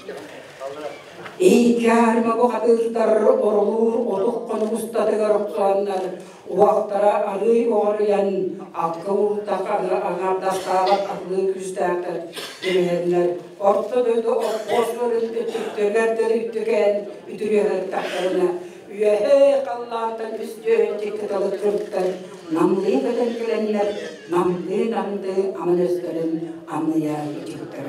Икки аарыма бухатыырдар орулуур отух хонук устатыгар охсооннор уохтара арыый оҕоруйан акка уурдах аҥаардастаабат атылыы күүстээхтэр түбэһэннэр орто дойду оппуос өттүктэригэр үттүкээн үтүрүһэртэхтэринэ үөһээ халлаантан үс түөһүнчик кыталык кыргыттар намтыы көтөн кэлэннэр намтыы-намтыы аман өстөрүн амыйа ичиктэр.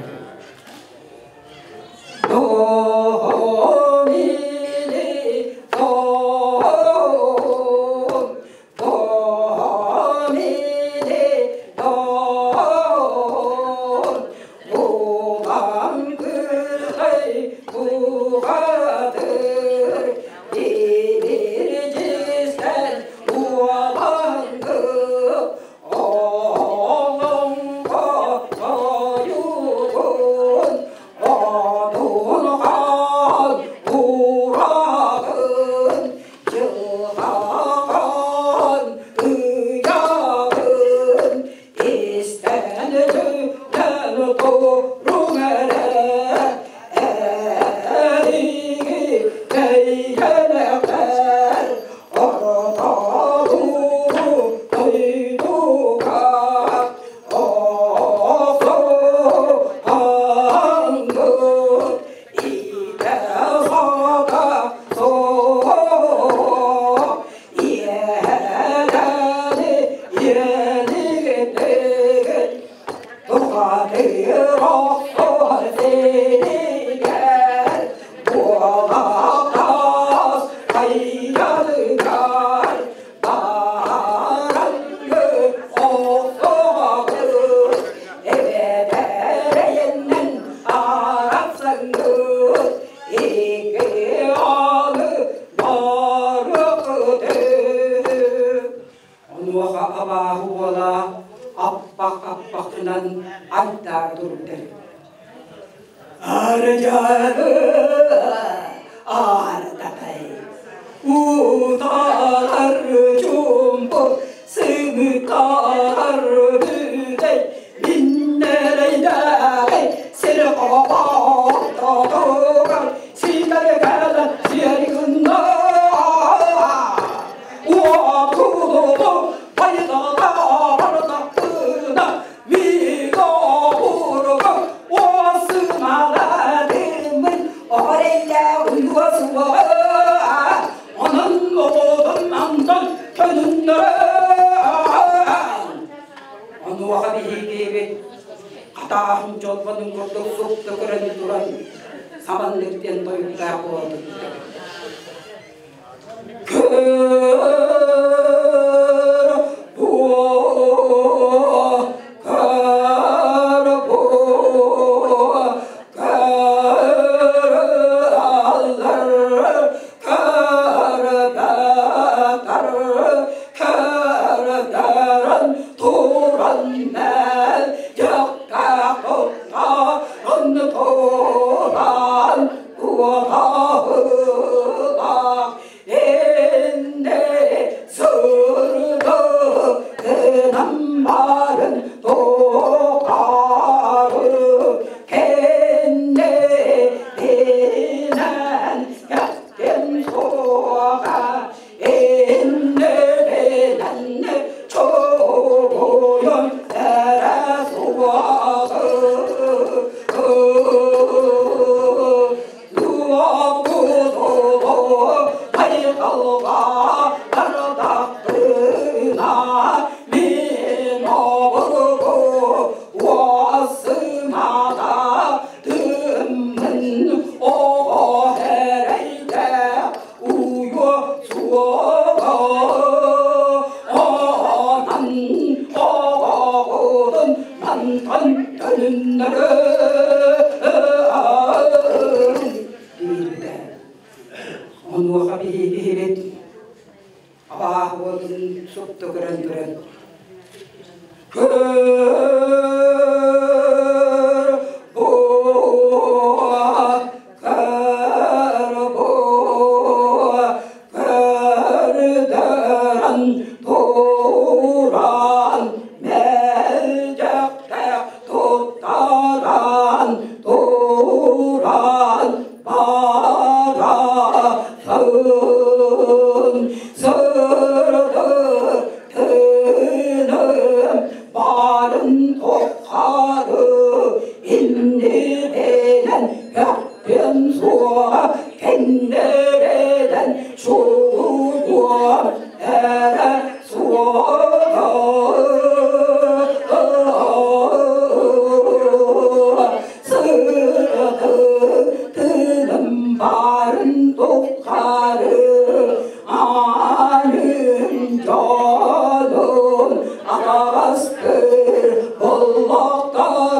Онуоха абааһы уола аппах-аппахынан айдаар турдар. Арыдьары аардатай, утаар чуумпу, сымытаар бүтэй, миннэрейдээҕи сир хобототугар ситэр кэлэн сиэри гынна. Уотулу пайдалаабардахпына Онуоха биһиги хатааһын дьолбонун курдук супту көрөн туран саманнык диэн тойуктаах буолбут. Туран. Баарын тухары аным дьонун атаҕастыыр боллохторуна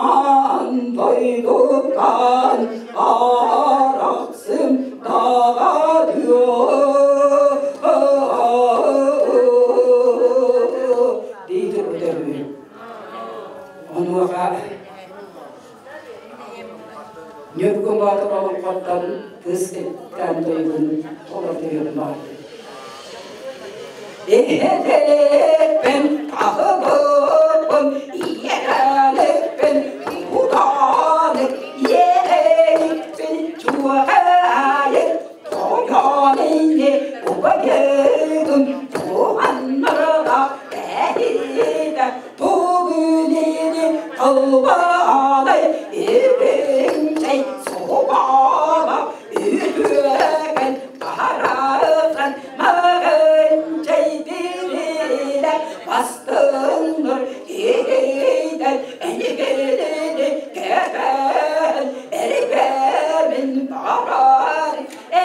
аан дойдуттан арахсым даҕаны дии турбута үһү. Онуоха Ньургун Боотур олоҥхоттон кыыс кэптээн тойугун толордуйуон баҕардым. Эһэтэппин таһыбыппын, ийэлэппин кутааны, иэйиппин чугаайы, тойон ини убайыгым туһаннарга эһиитэ тугунини тылбаанай ириҥчэй суобала үтүөкэн таһарасан маҕынчай бирилэ бастыҥнар иһийдэр энигилини кэбэн эрибэмин барар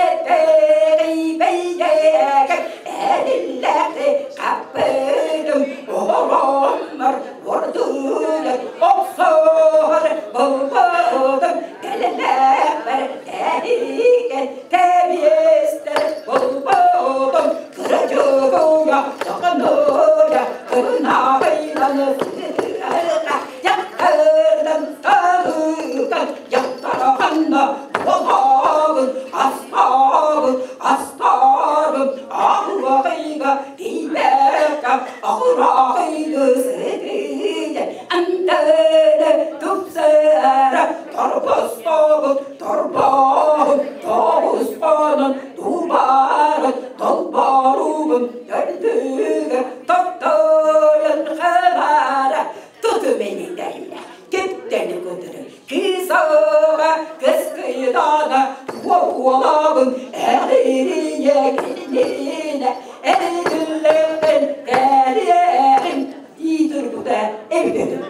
этэҕий бэйэкэр эриллэхти хаппытым ороммор ордулар охсор болбодум кэлэлэхпэр тэһиикэн тэбиэстэр болбодум кыра дьугуя тоҕонуя кырнаайдан сыһыарга яктырдан талыган яктараханна буолабын астабын астарым ахуайга тиийбэккэ ахурайгы сытыйа антыны тупсара торбостобут торбоһун тоҕуспанан тубарын толборугун төрдүгэр топтойон хабара туту мени дэллэ түптэни кутуру кыысаҕа кыскыйдаана уолабын эҕирийэ кининэ эргиллэппин кэриэҕин дии турбута эбитэ үһү.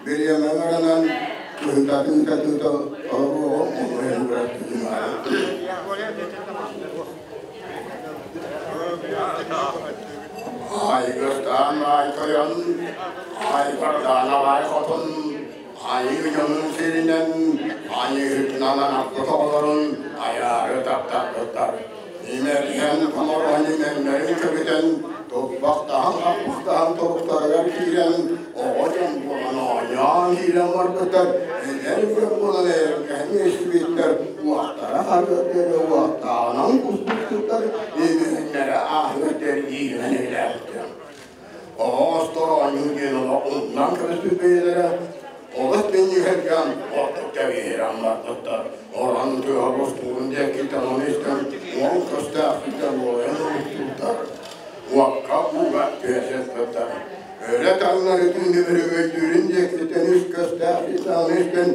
Бириэмэлэринэн кыһытатын катыыта Айгырдаан аай тойон, айбардаан аҕай хотун, айыы дьонун сиринэн, айыыһытынан анаппыт оҕолорун айаары таптаппыттар. Имэрийэн хоморон имэҥнэрин көбүтэн, туппахтаһан хаппахтаһан тобуктарыгар киирэн, оҕо дьон буолан оонньоон киирэн барбыттар, эдэр дьон буолан эйэргэһэн истибиттэр, уохтара харыаттара уохтааҕынан куспуттар, имэҥнэрэ ааһыаттар иирэн илээбиттэр. Оҕостор оонньуу диэн олох умнан кэбиспит бэйэлэрэ олус минньигэстик Херган оттук кэбиһирэн барбыттар. Орон тыа бостуурун диэкиттэн ону истэн, уон көстөөх сирдэр буолайан уһуктубуттар. Уокка ууга түһэ сыспыттар. Өрө таҥнары түннүбүрүгөйдүүрүн диэкиттэн үс көстөөх сиртэн истэн,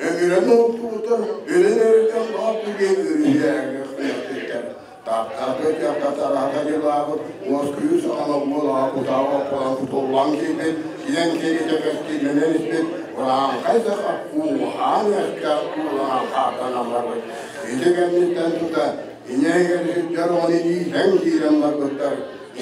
өмүрэн уһуктубуттар, үрүн өрүтэн баҕар диэн үрүйэгэ күрэхпиттэр. Таптаата дьахтар дьылаабыт уоскуйуу саҕана уолаҕа кутааҕа опполон кутуллан киирбит, киэҥ киһитэ кэскиллэнэн испит, урааҥхай саха ууһаан үөскээх уулаан хаатанан барбыт. Ити кэнниттэн тута инээгэр сылдьар оҕону иитэн киирэн барбыттар.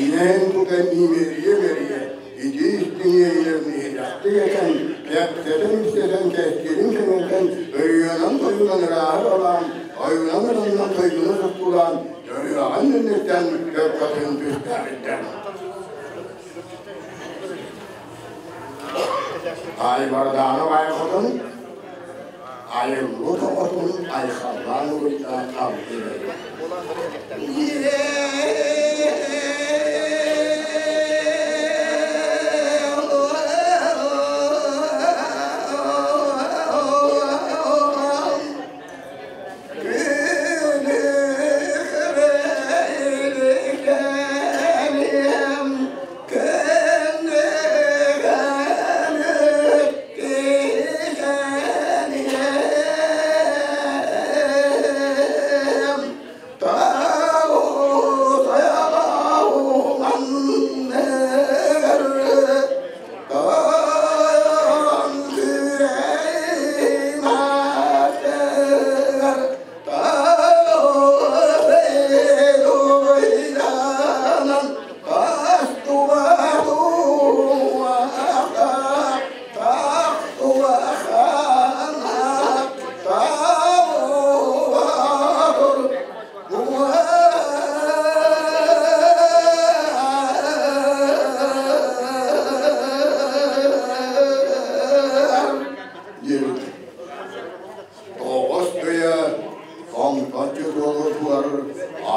Инээн тута имэрийэ-имэрийэ, ити истиҥ иэйиилэрин иһирэхтик этэн, кэпсэтэн-ипсэтэн, кэскилин кэҥэтэн, ырыанан-тойугунан ырааһы ылаан, ойуунан ыранынан дойдуну суккулаан, төрүөҕүн инниттэн көрбөтүн түстээбиттэр. Айбардааны байҕотун, айыллы тоҕотун айхаллаан уруйдаан алгыыр. Тоҕус үйэ онтон туолутугар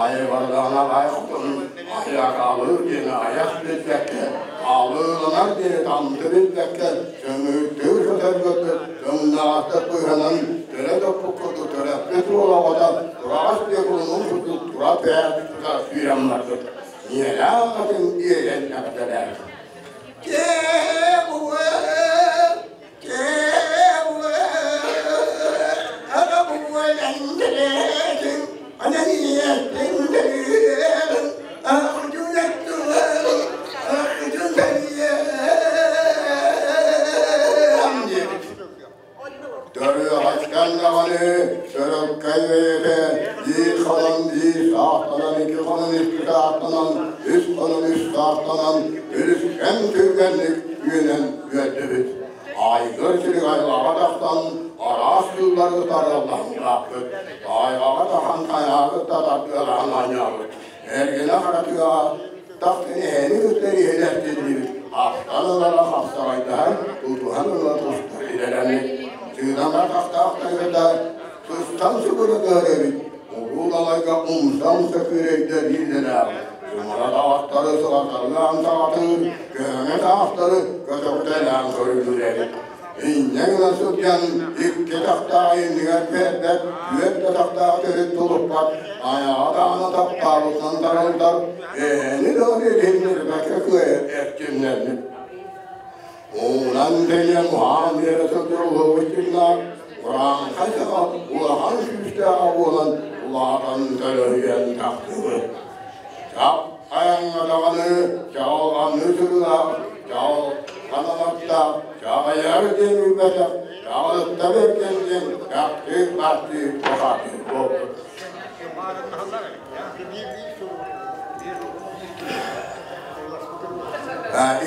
айбардаан аҕай хотун айаҕалыы диэн айах билбэккэ, алыыланар диэн анды билбэккэ, сөҥүүттүү сөтөлбөппүт, тымнаҕастык быыһанан төлө топпуккуту төрөппүт уол оҕото тураҕас диэки улун курдук тура түһээт тута сүүрэн барбыт. Ийэлээх атын иэйэн эҕэрдэлээх. Төрүөҕэттэн даҕаны сөрөккөй бэйэтэ биир хонон биир саахтанан, икки хонон икки саахтанан, үс хонон үс саахтанан, үлүскэн түргэнник үөнэн үөрдүбүт. Айгыр сириг айылҕаҕа тахсан араас кыыллары тараллаһан улааппыт. Тайҕаҕа тахан тайаабыт да тардыалаһан анньаабыт. Эргинэ хара тыаҕа тахсан эһэни кытта иһэлэстиллибит. Ахтан ылара хапсаҕайдаһан, тутуһан ыла тустар идэлэммит. Сыынама тахтаах тайгата сыстан сыбырытыһар эбит. Улуу далайга умса-умса күрэйдэ биирдэлээх. Сымара таҕастары сылаталлаан саҕатыыр, көһөҥө таастары көтөхтөлөөн көрүлүр эбит. Инньэ гына сылдьан икки тахтаах иннигэр биэрбэт, түөрт да тахтаах төрүт тулуппат, айаҕа даҕаны таптаабытынан таралдар, эһэни даҕаны иһиннэрбэккэ кыайар эрчимнэммит. Уунан тэйэн уһаан биэрэ сылдьар уһугу тыыннаах, урааҥхай саха улахан күүстээҕэ буолан улаатан төлөһүйэн тахсыбыт. Чап айаҥҥа даҕаны чаҕылҕанныы сырыылаах, чаҕылханалартаах, чаҕыйар диэн билбэтэх, чаҕылытта бэргэн диэн чахчы-хаччы бухатыыр буолбут.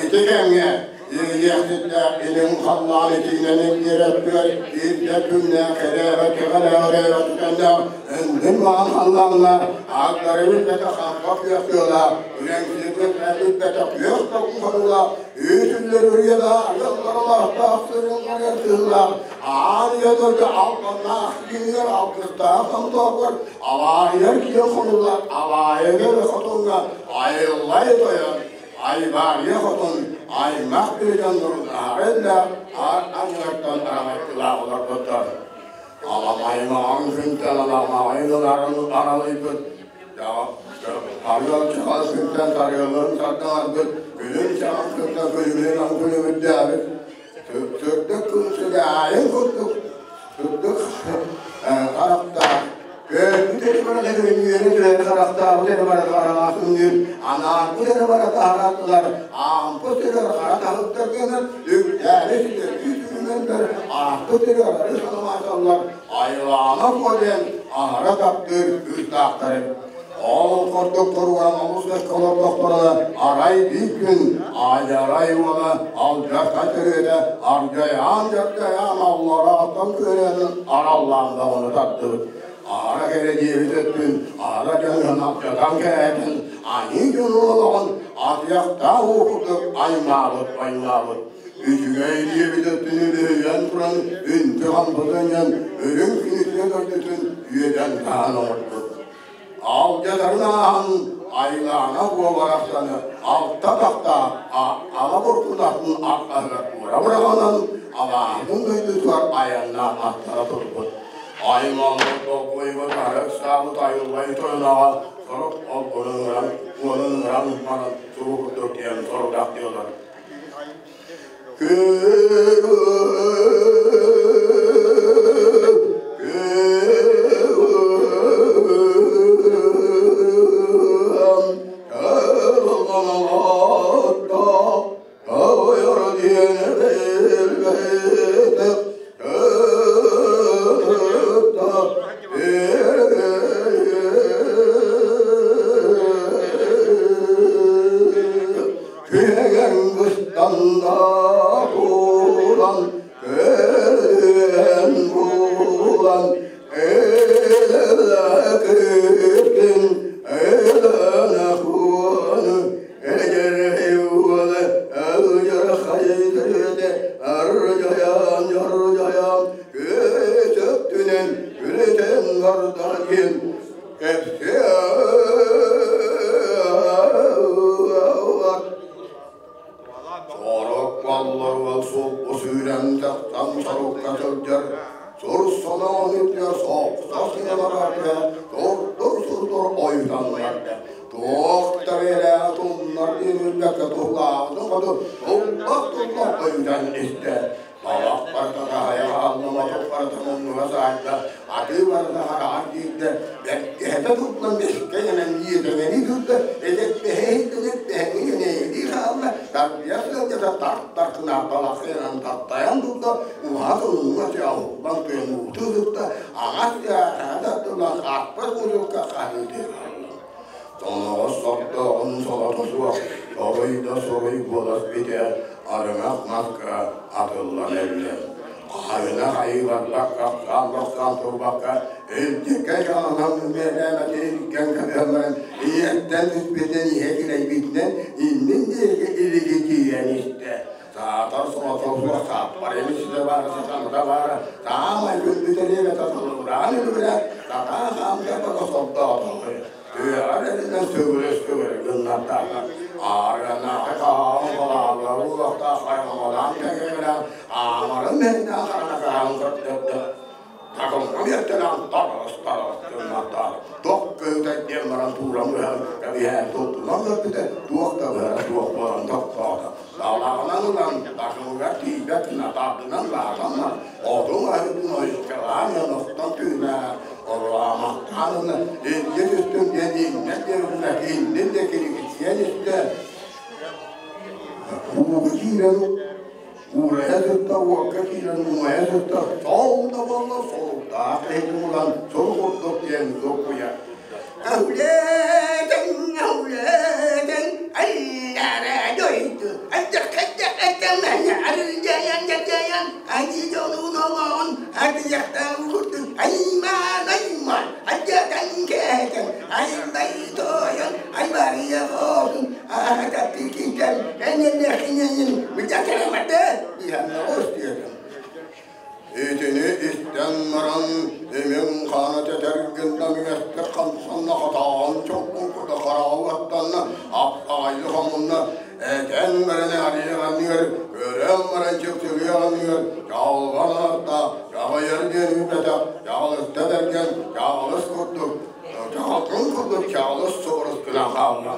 Ити кэмҥэ Иэйиэхситтээх илин халлаан итиинэн илгиэрэттигэр биирдэ күннээх кэрээбэт кэҕэлээҕэрээбэт түгэннээх өндүн маҕан халлааннаах ааттары билбэтэх хампа күөх тыалаах үрэҥсийбит билбэтэх күөх тоҥхоруулаах үүтүллэр үрүйэлээх арыалларалаахтаах сырылларыгар тыылаах аан ийэ дойду албаннаах кинигэр алгыстаах томтоогор алаарыйар киэҥ хонуулаах алаайыгар хотуҥҥа айыллай тойон. Айбаарыйа хотун аймах дьоннорун аһара аар анньыгыттан араҥаччылаах олорбуттар. Аламай маҥан күнтэн аламаҕай ыларын аралыйбыт, арыал чаҕыл күнтэн сарыалын сардаҥарбыт, күлүм чаҕыл күнтэн күлүмүн күлүмүрдээбит, сырдык күн сыдьаайын курдук сырдык харахтаах, Көммүт эрэ барыта күннүөрэ түһэр харахтаабыт эрэ барыта хараҥа күннүүр, анаарбыт эрэ барыта харатылар, аампыт эрэ хара таһыттар гынар, үктээри ситэрдии сүрүнэннэр, ааспыт эрэ арары санамааталлар, айылаана куо диэн аһара таптыыр кыыстаахтар. Ол курдук туругуран олус бэркэ олордохторуна, арай биир күн Айдарай уола алдьархай төрүөтэ ардьайаан-дьардьайаан алларааттан күөрээн араллаан даҕаны тардыбыт. Аара кэрэ диэбит өттүн аара дьаныһан алдьатан кээтэн, аньыы дьону олоҕун атыйахтаах уу курдук аймаабыт аймаабыт. Үчүгэй диэбит өттүн үлүһүйэн туран үнтү хампытынньан үрүҥ күнүтүө дойдутун үөдэн таһан оҥорбут. Алдьатарын ааһан айлаана буоларахсаны алта тахта ала буркутатын арҕаһыгар туора быраҕынан алааһын дойдутугар айаннаан аттара турбут. Аймаллар долгуйбут арык саабыт айыллай тойоноҕо сорук олбунун ыран уонун ыран баран субу курдук диэн сорудах диолар. Күһэгэн быстанда буолан, көрүөн буолан, элэ күтүн, элэ хуону, элэ ылдьар хайдырыте, аржаян, аржаян, күөтөттүнэн, күлүтэн бардаргин, кэпсиэ Сорок балларга соппу сүүрэн тахсан сорукка сылдьар, сур соноон үтүө соқсо сыҥаларарга тур-тур-тур ойутаннарда. Туох да бэлээ тумнар диэн туһулаабытын хоту туллах-туллах ойутан истэ. Талах барыта таһайа хаалла, мотук барыта муннуга саайда, атыы барыта хараҕар киирдэ, бэргэһэтэ туттан бэскэ гынан иэдэмэни турда, эдэрбэһэ иһиллэн хаалла, тарбыйа сылдьата тартар кынааппалахыынан таттайан турда, уһат ылынна тяһуллан туйан ууту тутта, аҕас яатаата хаппар курдукка хаһыытыы хаалла. Тоноҕос сордооҕун солото суох, торуй да суруй буолар битэ, арыҥах маска атыллан өллө. Хайына хайыыларбакка, хааллахтаан турбакка, илдьиккэ дьаһанан мэлээмэтин илгэн кэбиһэллэрин ийэттэн түспүтүн иһэ килэйбитинэн иннин диэки илиги тиийэн истэ. Саатар солото суох сааппар эмис баара сатамыта баара, таамай күндү тэриэбэтэ толугураан үлүгүрэ, татаа хаамта бата сордоотоҕой. Түөҕэр элинэн сөгүрөс төгөрө гыннартаата. Аарынаахы хаалын балаалла улахтаах хайҕалаан кэҥэҥэлээн аамарын мэһинээн харана хаалын көрдөрдө. Такымҥа биэртэлээн тарас тарас гыннартаата. Тох кыһытай диэн баран тууран быһан кэбиһээн туттунан көрбүтэ туох да быһара суох буолан тохтоото. Талаҕынан ылан такымыгар тиийбэт гына тардынан баатаннар отун аһытын ойуккалаан охтон түүнээр орулаамахтаан илдьи түстүм диэн иннэн диэбитинэ иннин да кирикитийэн истэ. Ууга киирэн уурайа сытта, уокка киирэн умайа сытта, сол да буолла солуктаах иһитин улан сол курдук диэн докуйа. Әүлетен, әүлетен, аллара дойду, Итини истэн баран имин хаана тэтэргинна мүҥэстэ хамсанна хатаан чоппун курда хараҕа уоттанна аппаҕайлы хомунна Этэн баран арыйаҕаныгар, көрөн баран чыпчылыаҕаныгар, чаҕылҕан аатта, чаҕыйар диэн үүппэтэх, чаҕылыста бэргэн, чаҕылыс курдук, чаҕылҕын курдук чаҕылыс суорус гынан хаалла.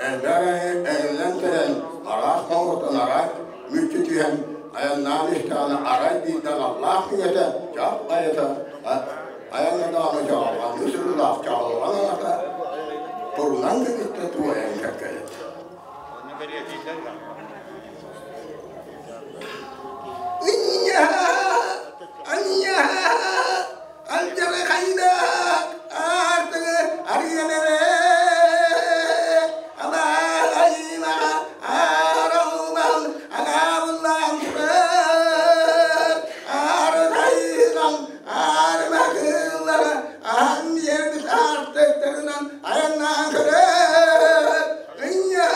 Элбэх эҥинэн кэлэн, араас хоҥортон араак мүччү түһэн, айаннаан истэҕинэ арай биирдэ аналлаах миҥэтэ чап хайата айаҥҥа даҕаны чаҕылҕанныы сырыылаах чаҕылҕан аҕата турунан кэбистэ туойан кэккэлэт. Ынньа! Анньа! Алдьархайда аартыгы арыйан эрэ Алаайымаҕа аараллан анаабыллаан турар Аарытайынан аарыма кыыллара аһан биэрбит аартыктарынан айаннаан көрөр Ынньа!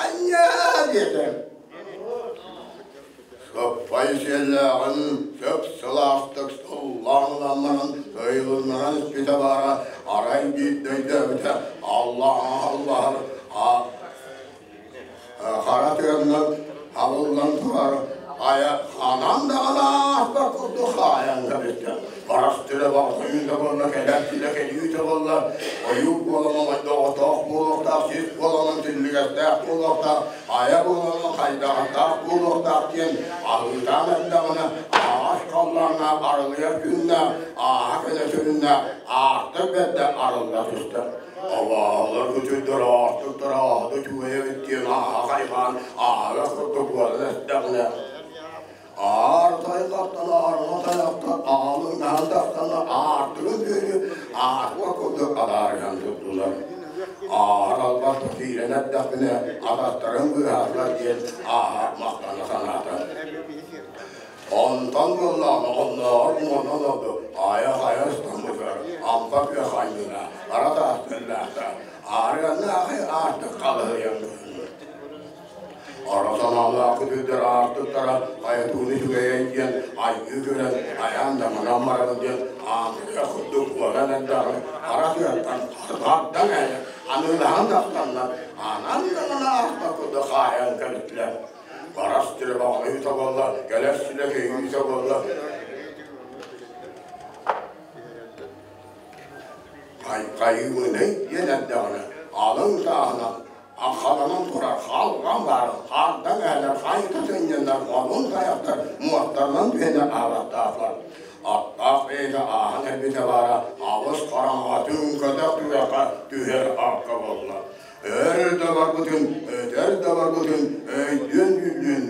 Анньа! диэтэ. Сыппай сиэллээҕин сөп сылаастык сыллаан-ыланнаран ыйылыннаран испитэ баара, арай биирдэ өйдөөбүтэ Аллаһар хара тыаннан хабыллан турар айа ханан даҕаны ааспат курдук хаайан кэбистэ. Барастыра баҕатыйыыта буолла, кэлэр силэ кэлиитэ буолла, ойуур буолан оҥойдоҕотоох буолуохтаах, сис буолан түннүгэстээх буолуохтаах, айа буолан хайдаҕастаах буолуохтаах диэн аһыытаан эрдэҕинэ, аҕас халлааҥҥа арылыйар күннэ, ааһа кэлэ сүрүннэ, аартык бэрдэ арылла түстэ. Абааһылар күтүрдэр аартыктар ааһыта үчүгэй эбит диэн ааһа хайҕаан ааһыах курдук буолан эрдэҕинэ, Аар тайҕаттан аарыма тайахтан аалын наһан тахсаннар аартыгын күөлү аартыга курдук адаарыһан турдулар. Аар албаска киирэн эрдэхпинэ атахтарын быыһаатылар диэн ааһа махтана санаата. Онтон буоллаҕына оннооҕор муонан олорду айа-хайа ыстаммытыгар ампа күөх анньыына хара таас тэллээхтэ аарыаннаахай аартык халыһыйан көһүннэ. Ара санаалаах күтүрдэр аартыктара хайатууну үчүгэйэй диэн айыы көрөн айаан да манан барабын диэн аантыга курдук буолан эрдэҕин хара тыаттан хардан эйэ аныылаһан тахсаннар анан даҕаны ааспат курдук хаайан кэлиттилэр. Барас сирэ баҕайыта буолла, кэлэр сирэ кэйиитэ буолла. Хайыыбыный диэн эрдэҕинэ алын сааһынан Аххаланан турар хаалҕан баарын хаардан эһэлэр хайыта сынньанар модун тайахтар муостарынан түһэнэр аһылаттаахтар. Аттаах бэйэтэ ааһан эрбитэ баара алыс хараҥаҕа түҥкэтэх түгэххэ түһэр акка буолла. Өр да барбытын, өтөр да барбытын өйдүөн дьүүллүөн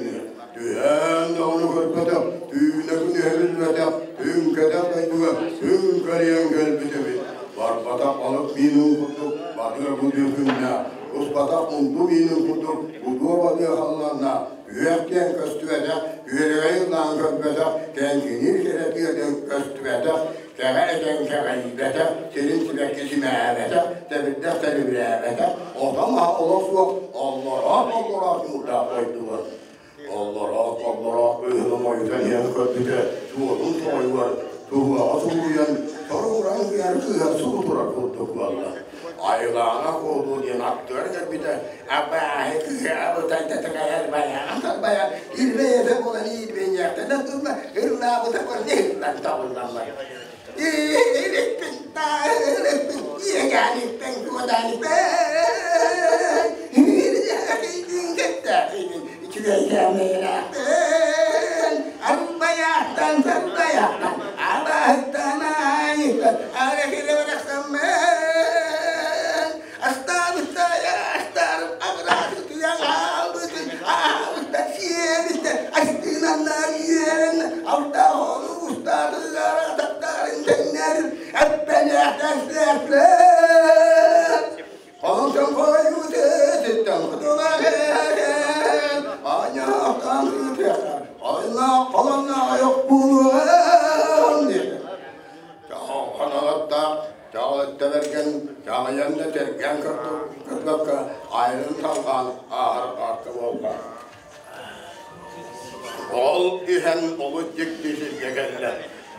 түһээн да ону көрбөтөх, түүнэ күнүһэ билбэтэх, түҥкэтэх дойдуга түҥ кэрийэн кэлбит эбит. Барбатах балык миинин курдук батыа будуо күннэ, буспатах мунду миинин курдук будуо бадыа халланна, үһүөхтиэн көстүбэтэх, үөрэҕи ыллаан көрбөтөх, кэҥкиниир кэрэтиэтин көстүбэтэх, кэҕэ этэн кэҕийбэтэх, сирин сибэкки симээбэтэх, тэбирдэх тэлибирээбэтэх, отон-маһа олох суох, оллороот-оллороот ньуурдаах дойдулар. Оллороот-оллороот быыһынан ойутан иһэн көрбүтэ, суолун тоҕойугар туһугаҕа сулуйан, торууран кыйар кыыһа субу турар курдук буолла. Айылаана куолуу диэн аттыгар кэлбитэ, абааһы кыыһа абытай тэтикайар байаан тарбайа, илбэйэтэ буолан иирбинньэхтэнэн турла, ыллаабыта көрдө иһиллэн табыллаллар. Иликпин, иликпин, иэгээниттэн куодааниппин, үчүгэйдээмэйэлээхпин, арбайаахтан, сарбайаахтан, абааһыттан, аайыттан, арахилэ барахсаммын, астаабыттаайаахтарым абыраатытыйан хаалбытын, аабыттан сиэбиттэн, астыынаннар үөрэн, алтаах устаатыгар атахтарын тэҥнэр, эппэлээхтэр Онтон хойутуттан хотулаҕын, аанньаахтан сыытыахтар, холонно айах буолуон диэтэ. Ханалаттаах, чаҕылытталаргын чаҕыйан да тэргэн көрбөккө айанын салҕаан ааһар аакка буолла. Ол иһэн олус дьикти сиргэ кэллэ.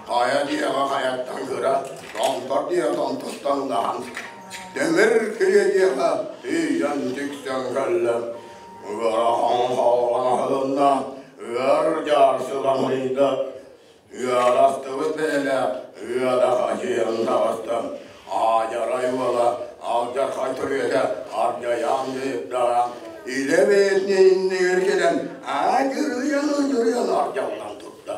Хайа диэҕэ хайаттан кыра, томтор диэҕэ томтортон улахан. Тимир кириэ диэҕэ тиийэн тиксэн кэллэ. Ыарахан хаалҕан аһылынна, ыар дьаарсылаҥныйда, ыарастыбыт бэйэлээх ыара хачыйан таҕыста. Аадьарай уола алдьархай төрүөтэ ардьайаан дьайыктаан, илэ бэйэтин иннигэр кэлэн аадьырыйан-ыдьырыйан ардьаллан турда.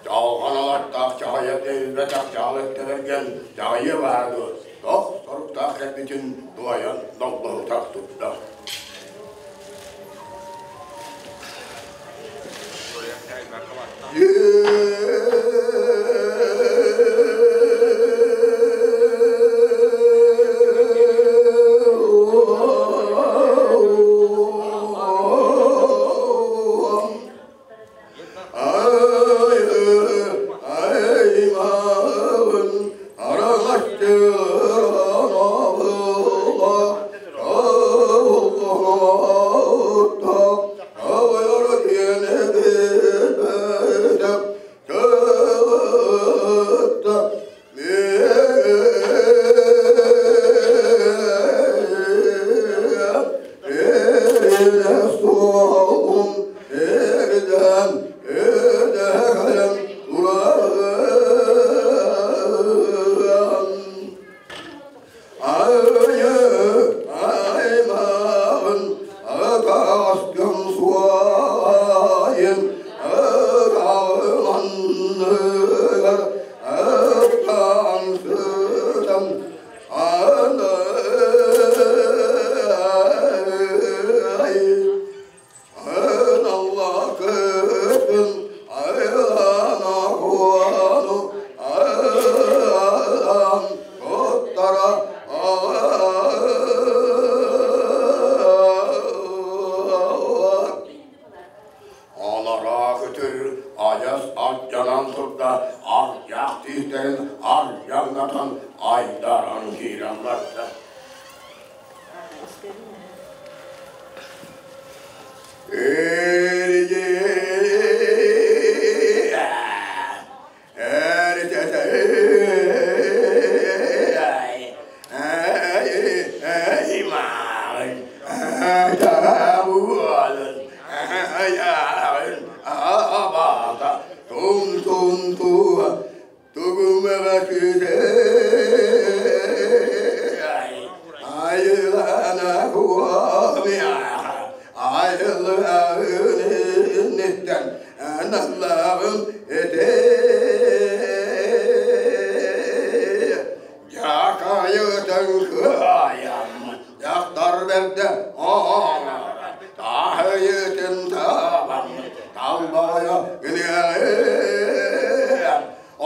Чалҕан алаттаах чаҕыйа тэйбэтэх чаҕылыттарарган чаҕыйа баар дуо, тох соруктаах кэлбитин дуойан доллоһутах турда. Анараа көтөр адьас алдьанан турда, ардьах тиистэрин ардьаҥнатан айдаран киирэн барда.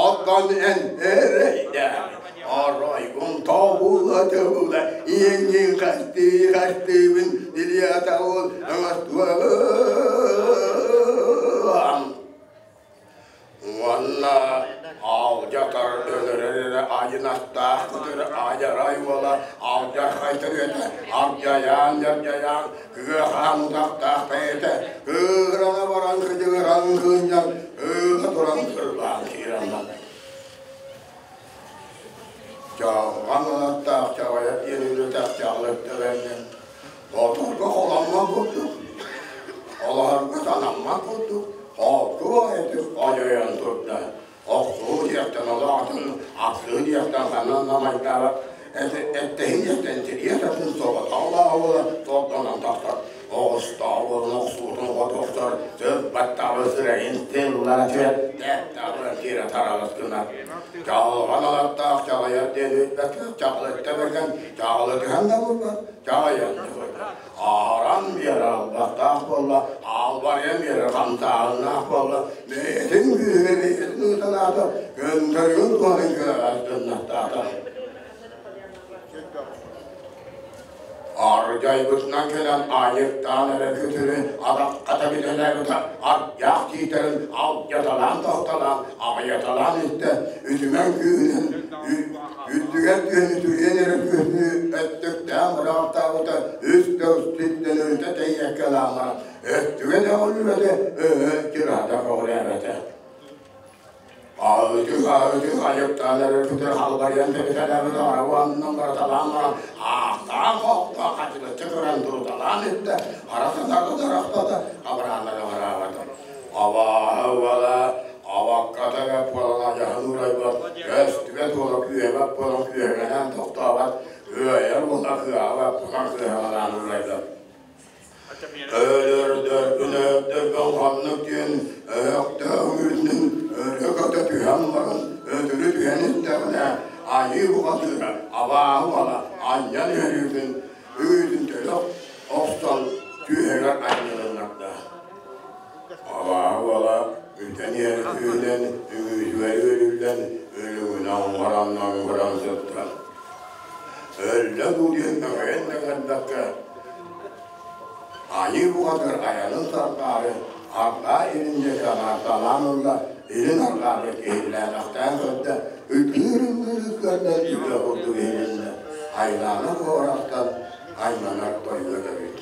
Оттон эн эрэйдээх оройгун тобула-тобула иэҥҥин хастыы-хастыыбын Илья-Таул оҥостуоҕум. Уонна алдьатар өлөрөр эрэ айынастаах көтөр адьарай уола алдьархай төрүөтэ ардьайаан-дьардьайаан кыа-хаан утахтаах бэйэтэ кыырана баран кыдьыгыран кыынньан ыыга туран кырбаан киирэн Чалҕан ынаттаах чаҕайа диэн үлэтэх чаҕылыттарыгын Боотурга холоммот курдук, олоһорго санаммат курдук, холку этик одьойон турда. Охсуу диэхтэн олоотун, ахсыы диэхтэн ханан намайдаабат, эттэһин диэхтэн тириэ татын соҕотоолооҕула сордонон тахсар. Оҕустооҕун охсуутун хотохтор, сырбаттаҕы сирэйин тыллара түһэр, тэптаҕы тиэрэ таралыс гынар. Чаҕылҕан алаттаах чаҕыйар диэн үтбэккэ чаҕылытта бэргэн чаҕылытыһан да булбат, чаҕыйан да көрбөт. Ааран биэрэ албастаах буолла, албарыйан биэрэ хамсааһыннаах буолла, бэйэтин күүһүгэр бэйэтин ыыталаата, көнтөрүгүн туһанын кыаҕас гыннахтаата. Ардьайбытынан кэлэн айыктаан эрэ күтүрү атаххата билэлээбитэ ардьаах тиитэрин алдьаталаан тоһуталаан аҕыйаталаан истэ үтүмэн күүһүнэн үрдүгэр түһэн үтүрүйэн эрэ күһүнү өттүктээн быраҕаттаабыта үс төгүстүттэн өрүтэ тэйиэккэ лаамара өттүгэ дөҕүллүбэтэ өһө тирата көҕүрээбэтэ. Аһыытык айыктаан эрэр күтэр халбарыйан кэбитэлээбит араҕаннан барыталаан баран аахтаах хоохтоох хатылыччы көрөн туруталаан иттэ. Хара санаата да арахпата, абыраана да абыраабата. Абааһы уола абакката бэрт буолан адьаһын уурайбат, көстүбэт уола күөһэбэт буолан күөһэлэнэн тохтообот, ыайар уола кыаҕабат буолан кыаһалаан уурайбат. Өлөрдөргүн өлөрдөргүн ханнык диэн өһөхтөөх үүннүн өрө көтө түһэн баран өтөрү түһэн истэҕинэ айыы бухатыыра абааһы уола анньан үөрүүтүн үүтүн төлө охсон түөһүгэр анньылыннарда. Абааһы уола үтэн иһэр күүһүнэн үҥүүтүгэр үөрүллэн өлүгүнэн оҥорон сытта. Өллө дуу диэн мөҥөйөн да көрбөккө айыы бухатыыр айанын сардаары арҕаа илин диэки анаарталаан ылла, илин арҕаа диэки иһиллээбэхтээн көрдө, ытыыр-ыллыыр ыккардынан үтүө курдук иһилиннэ, айлаана куораттан айманар тойуга эбит.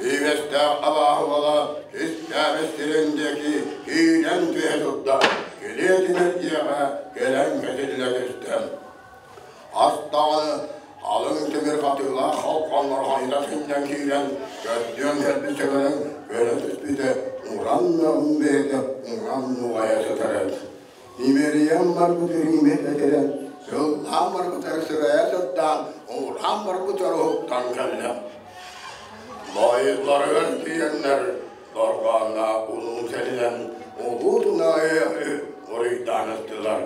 Киибэстээх абааһы уола истээбит сирин диэки киирэн түһэ турда, килиэтинэр дьиэҕэ кэлэн кэтиллэ түстэ. Астаҕы алын тимир хатыылаах халҕаннар хайда сынньан киирэн, көрдүөн кэлбит сэгэрин көрө түспүтэ, уран бэйэтэ уран нуҕайа сытар эбит. Имэрийэн барбыт ириимэ этэрэн, сыллаан барбытар сырайа сырдаан, ууран барбытар уһуктан кэллэ. Байылларыгар тиийэннэр, дорҕоонноох улуу сэлинэн улуу тунайы уруйдаан ыстылар.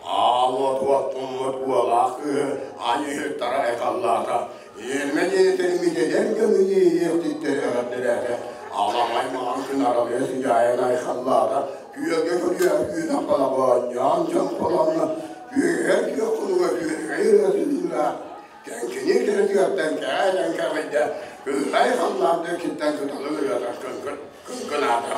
Аал уот уоттуммут уолаах кыыһы айыыһыттара айхаллаата. Иэрмэ дьиэтин митэтэн көмүнү эҕэрдэлээтэ. Аламай маҥан күн аралыйа сыдьаайан айхаллаата. Күөлгэ көрүөх күн аппалабоонньоон дьон холонно. Күөгэйэр күөх кулуга күөрэгэй ырыатыныыра. Кэҥкини кэрэтигэттэн кээтэн кэҕийдэ. Кыырай халлаан киттэн кыталы ырыата кыҥкынаата.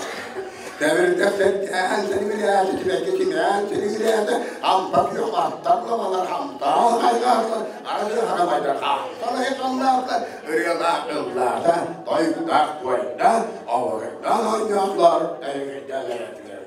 Тэбирдэх сэргээн сэлибилээтэ, тибэкки тимээн сэлибилээтэ, ампа күөх аттар лабалар хамтаан хайгаатылар, арыы харамайдар хаахтан айхаллаатылар, ырыалаах ыллаата, тойуктаах туойда, оҕурдаан оонньоотулар, эйгэйдээн эрэтилэр.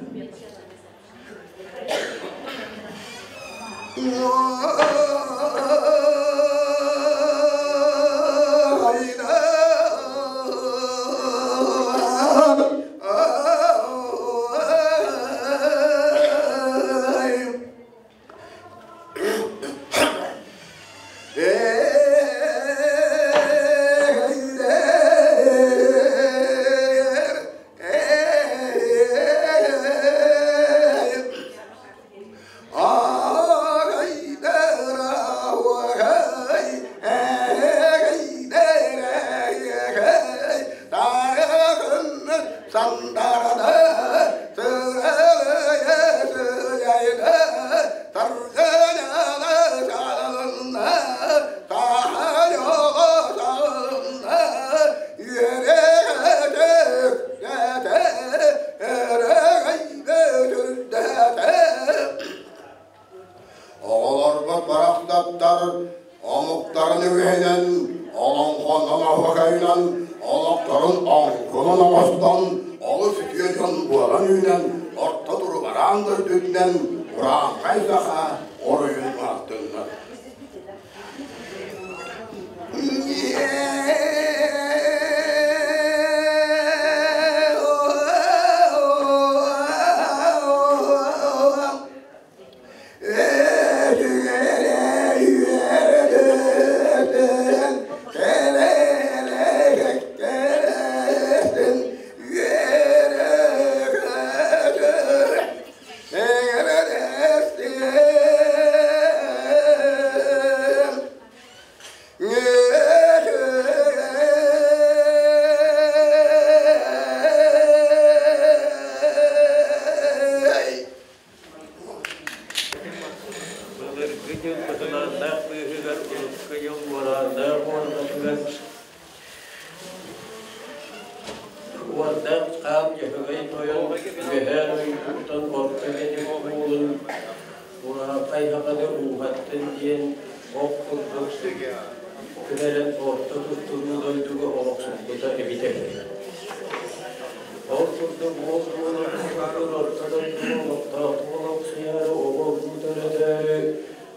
Онон оһуокайынан олохторун оҥкулун оҥостон, олус үтүө дьон буолан үүнэн, орто турубараан дойдутунан урааҥхай саха оруйун ааттыннар. Былыргы дьыл бытылааннаах быыһыгар урукку дьыл уорааннаах уорҕатыгар уордаах хаан Дьөһөгөй тойон үөһээ дойдуттан орто кэтит уолун Урааҥхай Хаханы ууһаттын диэн ох курдук түһэрэн орто туттунуу дойдуга олохсуйбута эбитэ үһү. Ол курдук уол буолан уһаатын орто дойдуга олохтоохтук олохсуйаары оҕо уруу төрөтөөрү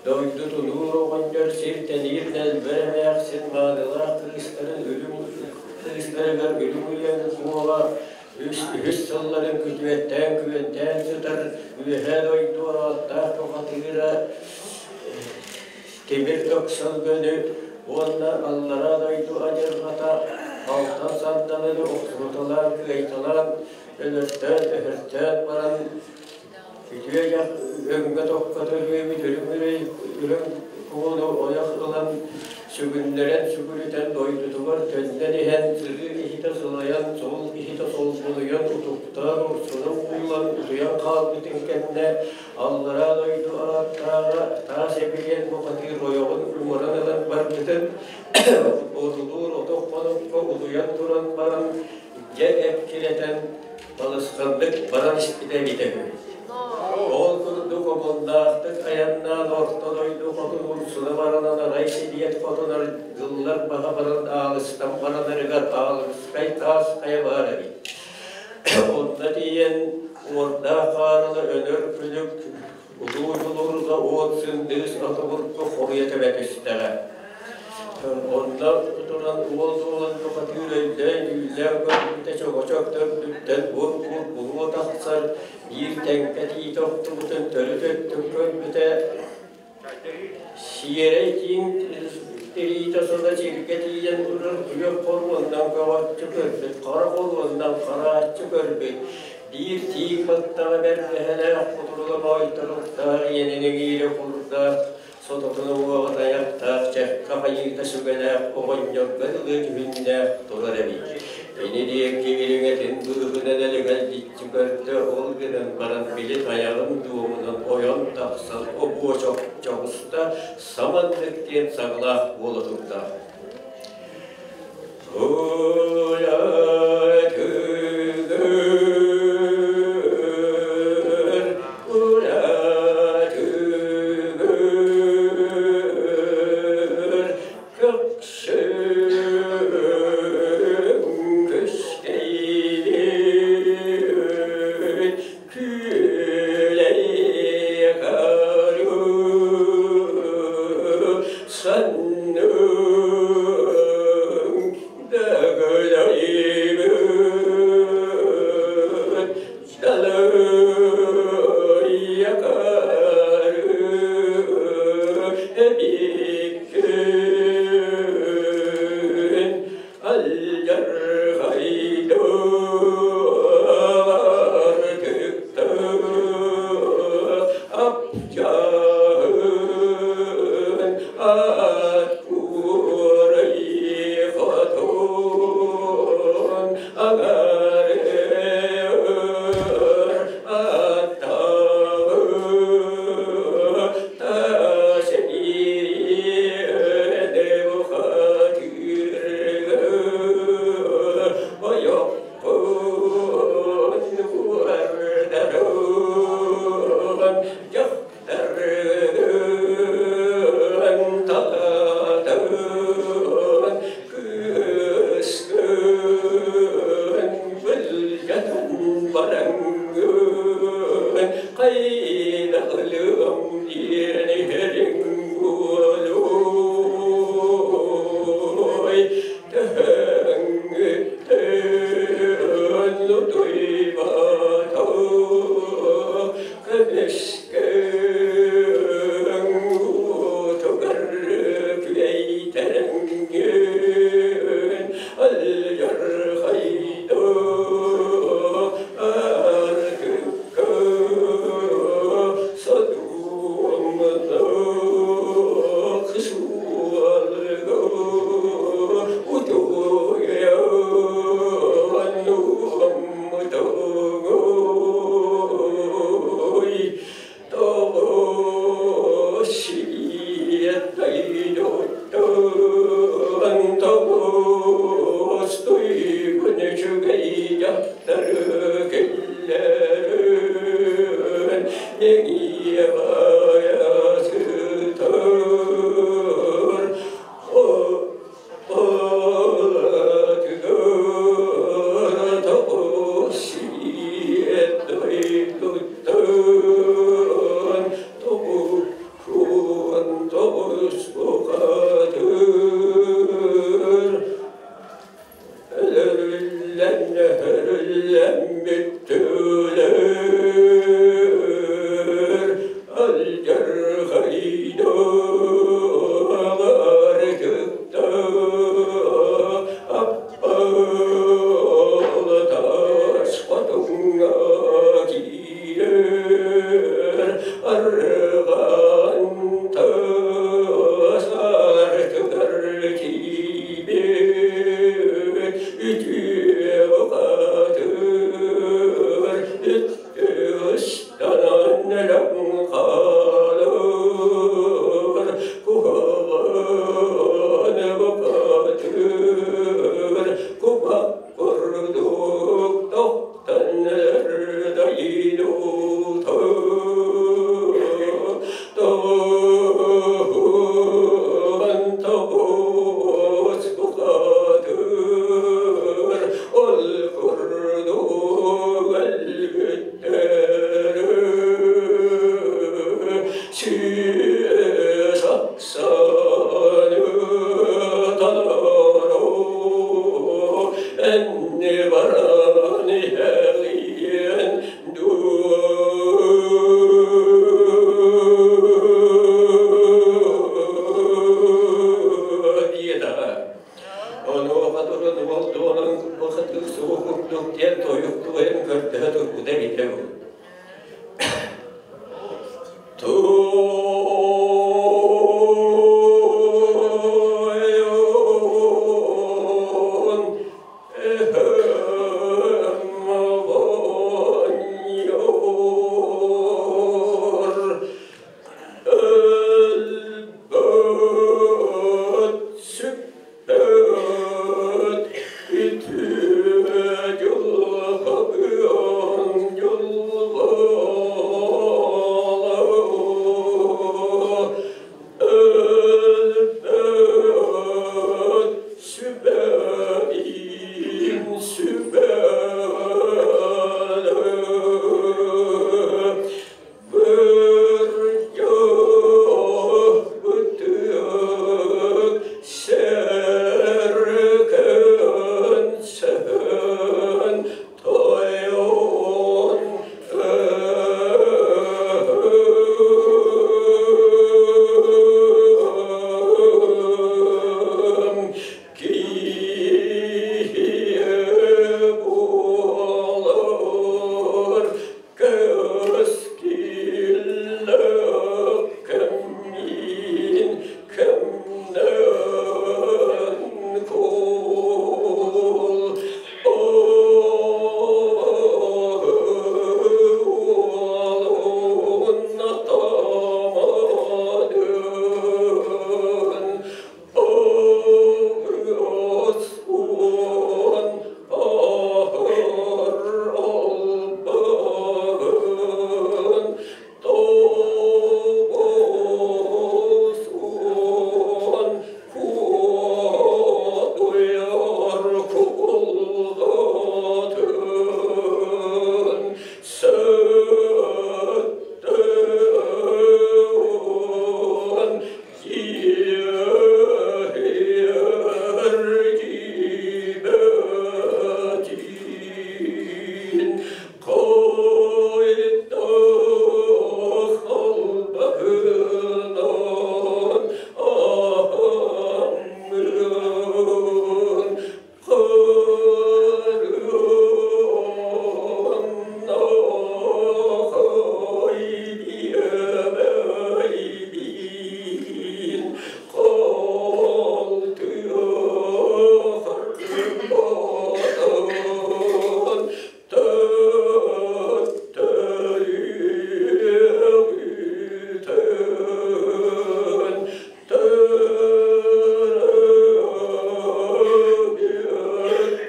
дойду тулуур оҕонньор сир тэниир дэлбэр эмээхсин маанылаах кыыстарын үрүҥ кыыстарыгар үрүҥ үйэн уола үс үһүс сылларын күтүөттээн күөнтээн сытар үөһээ дойду ааттаах бухатыыра Тимир Өксөлгөнү уонна аллараа дойду адьырҕата алтан сардалары охсуталаан кыайталаан өлөртөөн өһөртөөн баран үтүө өҥҥө токко төрүөбүт үрүҥ үрүҥ куону ойох ылан сүгүннэрэн сүгүрүтэн дойдутугар төннөн иһэн сырыы киһитэ сылайан суол киһитэ солбулуйан утуктаан урсунун ууллан утуйан хаалбытын кэннэ аллараа дойду ааттааҕа таас эбилиэн бухатыыр ойоҕун уоран ылан барбытын орулуур отох хонукка утуйан туран баран дьэ эккирэтэн балысханнык баран испитэ эбитэ үһү. Ол курдук омуннаахтык айаннаан орто дойду хотун урсуна баранан арай сибиэт хотунар дьыллар баһа баран аалыстан баранарыгар аалыскай таас хайа баар эбит. Онно тиийэн уордаах хаарыла өлөр күлүк улуу дьулурга уот сындыыс отугурку хоруйа тэбэ түстэҕэ. Онно туран уол туолан бухатыыр өйдөөн дьүүллээн көрбүтэ чоҕочок төрдүттэн бур-бур буруо тахсар биир тэҥкэ тиитэ охтубутун төрүт өттүн көрбүтэ Сиэрэй тииҥ тириитэ сула сиргэ тиийэн турар күөх хоруоннан көҕөччү көрбүт, хара хоруоннан харааччы көрбүт, биир тииҥ баттаҕа бэргэһэлээх кутуруга моойторуктаах иэнин иҥиирэ курдаах, сототун уҥуоҕа тайахтаах чэккэ хайыыта сүгэлээх оҕонньорго дылы дьүһүннээх турар эбит. Кини диэки ириҥэтин быыһынан элэгэлдьиччи көрдө, ол гынан баран били тайаҕын дуомунан ойон тахсан обуочок чоҕуста саманнык диэн саҥалаах буола турда. Күлэй Баран иһэҕиэн дуу диэтэҕэ. Онуоха туран уол дуолан бухатыыр сугу курдук диэн тойук туойан көрдөһө турбута эбитэ үһү. Туойун эһэм оҕонньор өлбөт сүппэт үтүө дьылҕабыан дьылҕалаа өлбөт сүбэим сүбэлэ Бырдьаабытык сэргэн сэһэн тойон киһи буолар Кэскиллээх кэммин кэмнээн куул уолун атаманын оҕус уон аһар албаһын тоҕус уон куотуйар кулгатын сэттэ уон иэһиэр Хайдах албаһынан аһаммын Кырыаннахай биэмэйбин Халтыахар батан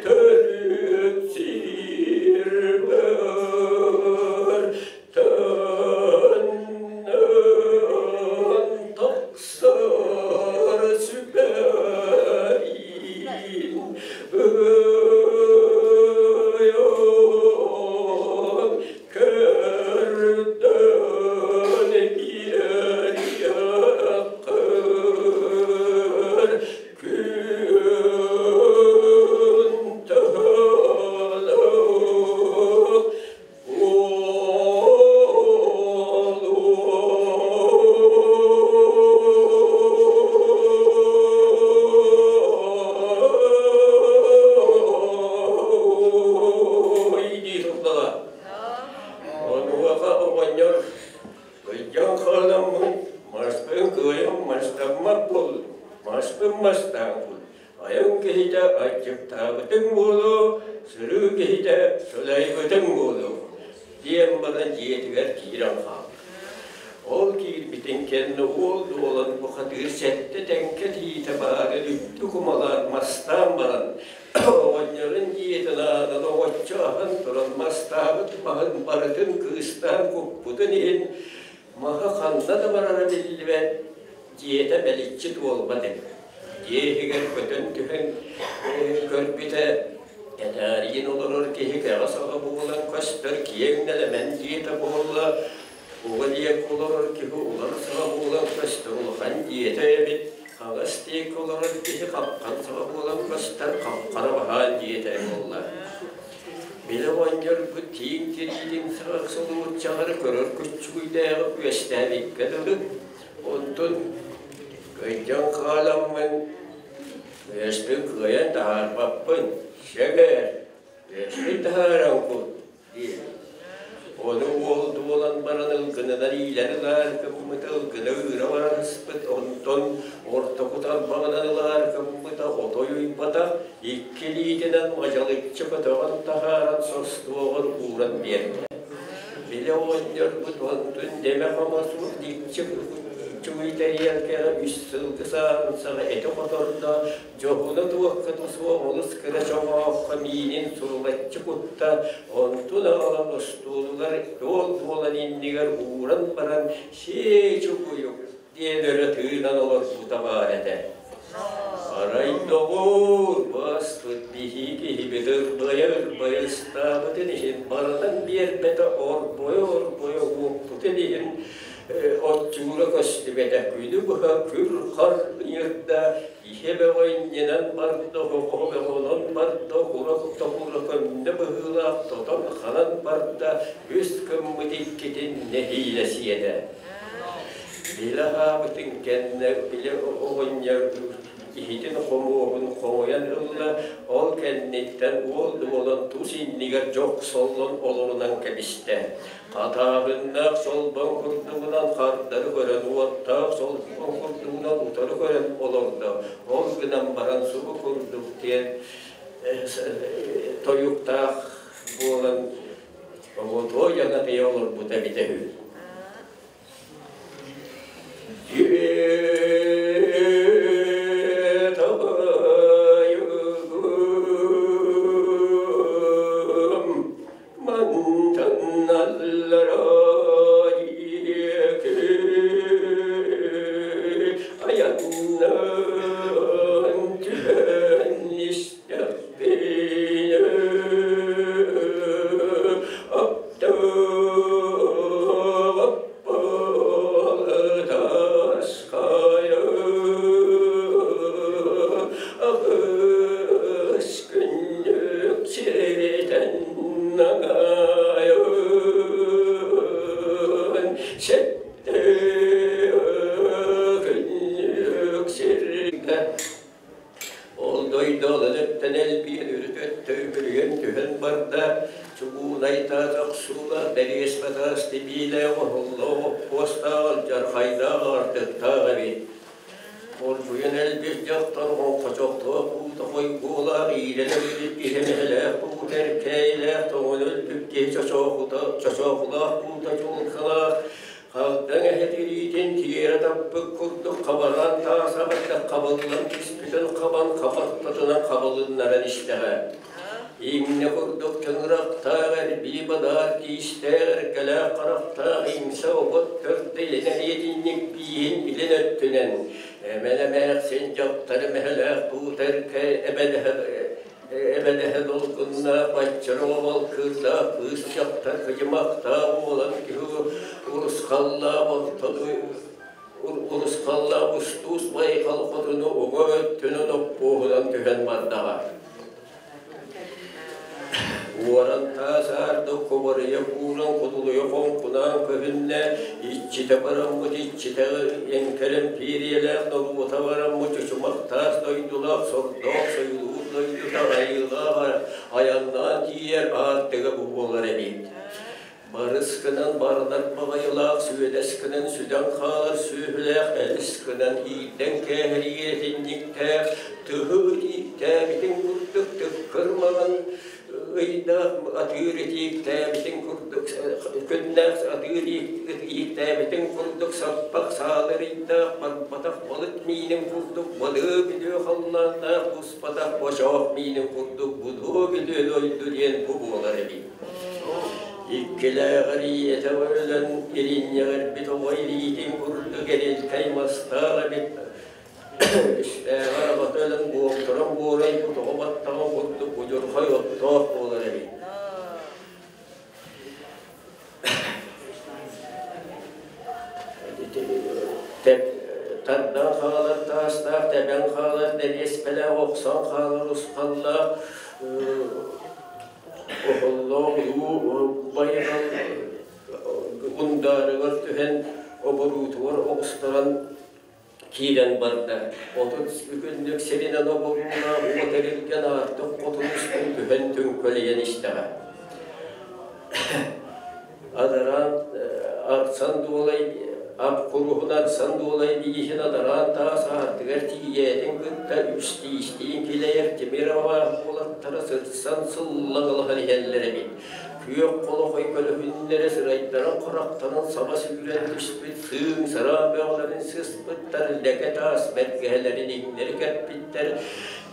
Төттөрү төрүт сирбэр төннөн тахсар сүбэйин ыйан көрдөн биэриэххин күн төһөлөөх буолуой дии турдаҕа. Онуоха оҕонньор кыйдьан хааламмын, маспын кыайан мастаммат буоллум, маспын мастаан буол. Айан киһитэ аччыктаабытыҥ буолуо, сырыы киһитэ сылайбытыҥ буолуо диэн баран дьиэтигэр киирэн хаалла. Ол киирбитин кэннэ уол дуолан бухатыыр сэттэ тэҥкэ тиитэ баарын үттү кумалаан мастаан баран оҕонньорун дьиэтин аанын оҕоччу аһан туран мастаабыт маһын барытын кыыстаан куппутун иһин маһа ханна да барара биллибэт, дьиэтэ мэличчи туолбат эбит. Дьиэ иһигэр көтөн түһэн көрбүтэ, этээрийин олорор киһи кэҕэ саҕа буолан көстөр киэҥ нэлэмэн дьиэтэ буолла, уга диэки олорор киһи улар саҕа буолан көстөр улахан дьиэтэ эбит, хаҥас диэки олорор киһи хапхан саҕа буолан көстөр хапхара баһаан дьиэтэ буолла. Били оҕонньорбут тииҥ тириитин сылууччалары көрөр күччүгүйдээҕи үөстээбиккэ дылы, онтун кыйдьан хааламмын, үөспүн кыайан таһаарбаппын, сөбөр, үөспүн таһааран кут диир. Ону уол дуолан баран ылгынынан иилэн ылаар гыммыта, ылгына ыыра баран ыспыт, онтон ортоку тарбаҕынан ылаар гыммыта, отой уйбатах, икки илиитинэн мадьалыччы көтөҕөн таһааран состуоҕар ууран биэрдэ. Били оҕонньорбут онтун дэмэ-хама суох дьикчи чугуйтарыйарга үс сылгы сааһын саҕа эти хотордо, Дьоһуна туохха да суох олус кыра чоҕооххо миинин сурулаччы кутта, онтун аҕалан остуолугар туол буолан иннигэр ууран баран «Сиэ чугуйук» диэн өрө тыынан олорбута баар этэ. Арай доҕоор, бааспыт биһии киһибит ырбайа-ырбайа ыстаабытын иһин барытын биэрбэтэ орбойо-орбойо уоппутун иһин Отчуура көстүбэтэ, күнү быһа күр-хар ыйырда, иһэ бөҕө иннинэн барда, оһоҕо бөҕөнөн барда, кура-токура көмнө быһыылаах тотон-ханан барда, үс гыммыт иккитин нэһиилэ сиэтэ. Билэ аһаабытын кэннэ били оҕонньор иһитин хомуоһун хоҥуйан ылла, ол кэнниттэн уол дуолан тус иннигэр дьохсоллон олорунан кэбистэ. Хатааһыннаах чолбон курдугунан хардары көрөн, уоттаах чолбон курдугунан утары көрөн олордо. Ол гынан баран субу курдук диэн тойуктаах буолан оҕотуой анатыйа олорбута эбитэ үһү. Ол дойду алын элбиэн үрүт өттө үмүрүйэн түһэн барда, чугуунай таас охсуулаах, дэриэс батаас тибиилээх, оһоллоох, оппуостаах, алдьархайдаах, артыктаах эбит. Оргуйан элбих дьахтар оҥхочохтоох уута хойгуолаах, иирэн өлбүт киһи мэһэлээх уута эркээйилээх, тоҥон өлбүт киһи чочоохулаах уута чуолкалаах, Хагдаҥ эһэ тириитин тиэрэ таппыт курдук хабарҕан таас абырдах хабыллан түспүтүн хабан хапартатынан хабылыннаран истэҕэ. Иҥнэ курдук тыҥырахтаах эрбии бадаар тиистээх эркэлээх харахтаах иҥсэ обот төрдө илин эриэтинньик бииһин илин өттүнэн эмэн эмээхсин дьахтар мэһэлээх буута эркэ эбэлэһэ Эбэлэһэ долгуннаах, баччароҕобол кыырдаах кыыс дьахтар кыдьымахтаах уолан киһи урусхаллаах ортону урусхаллаах устуус байҕал хотуну уҥа өттүнэн оппуоһунан түһэн бардаҕа. Уоран таас аарда кубарыйа кууран кутулуйа хоҥкунаан көһүннэ, иччитэ бараммыт иччитэ эҥкэрэн пиэриэлээх норуота бараммыт чучумах таас дойдулаах сордоох сойулуур дойдута айыылаах айаннаан тиийэр аартыга бу буолар эбит. Барыс гынан барынар баҕайылаах, сүөдэс гынан сүтэн хаалар сүөһүлээх, элис гынан иирдэн кээһэрии этинньиктээх, тыһы итииктээбитин курдук тыккыр маҥан ыйдаах атыыр итииктээбитин курдук күннээх атыыр ииктээбитин курдук саппах саалар ыйдаах барбатах балык миинин курдук балыы бүлүү халлааннаах буспатах бочоох миинин курдук будуо бүлүү дойду диэн бу буолар эбит. Иккилээҕэр ийэтэ өлөн иринньэҕирбит оҕо илиитин курдук эрилкэй мастаах эбит. Үстээҕэр аҕата өлөн буомтуран буорайбыт оҕо баттаҕын курдук удьурхай оттоох буолар эбит. Тардан хаалар таастаах, тэбэн хаалар дэриэспэлээх, охсон хаалар усхаллаах. Оһоллоох улуу байҕал ундаарыгар түһэн оборуутугар оҕустаран киирэн барда. 33 күннүк сиринэн оборуулаах уот эрилгэн аартык хотун устун түһэн түҥкэлийэн истэҕэ. Адараан Арсан Дуолай ап куруһун Арсан Дуолай бииһин адараан таас аартыгар тиийээтин кытта үстиистиин килэйэр тимир абаах уолаттара сырсан сыллаҥалаһан иһэллэр эбит. Күөх холохой көлөһүннэрэ сырайдарын-харахтарын саба сүүрэн түспүт сыыҥ сараа бөҕөлөрүн сыспыттар, лэкэ таас бэргэһэлэрин иҥнэри кэппиттэр,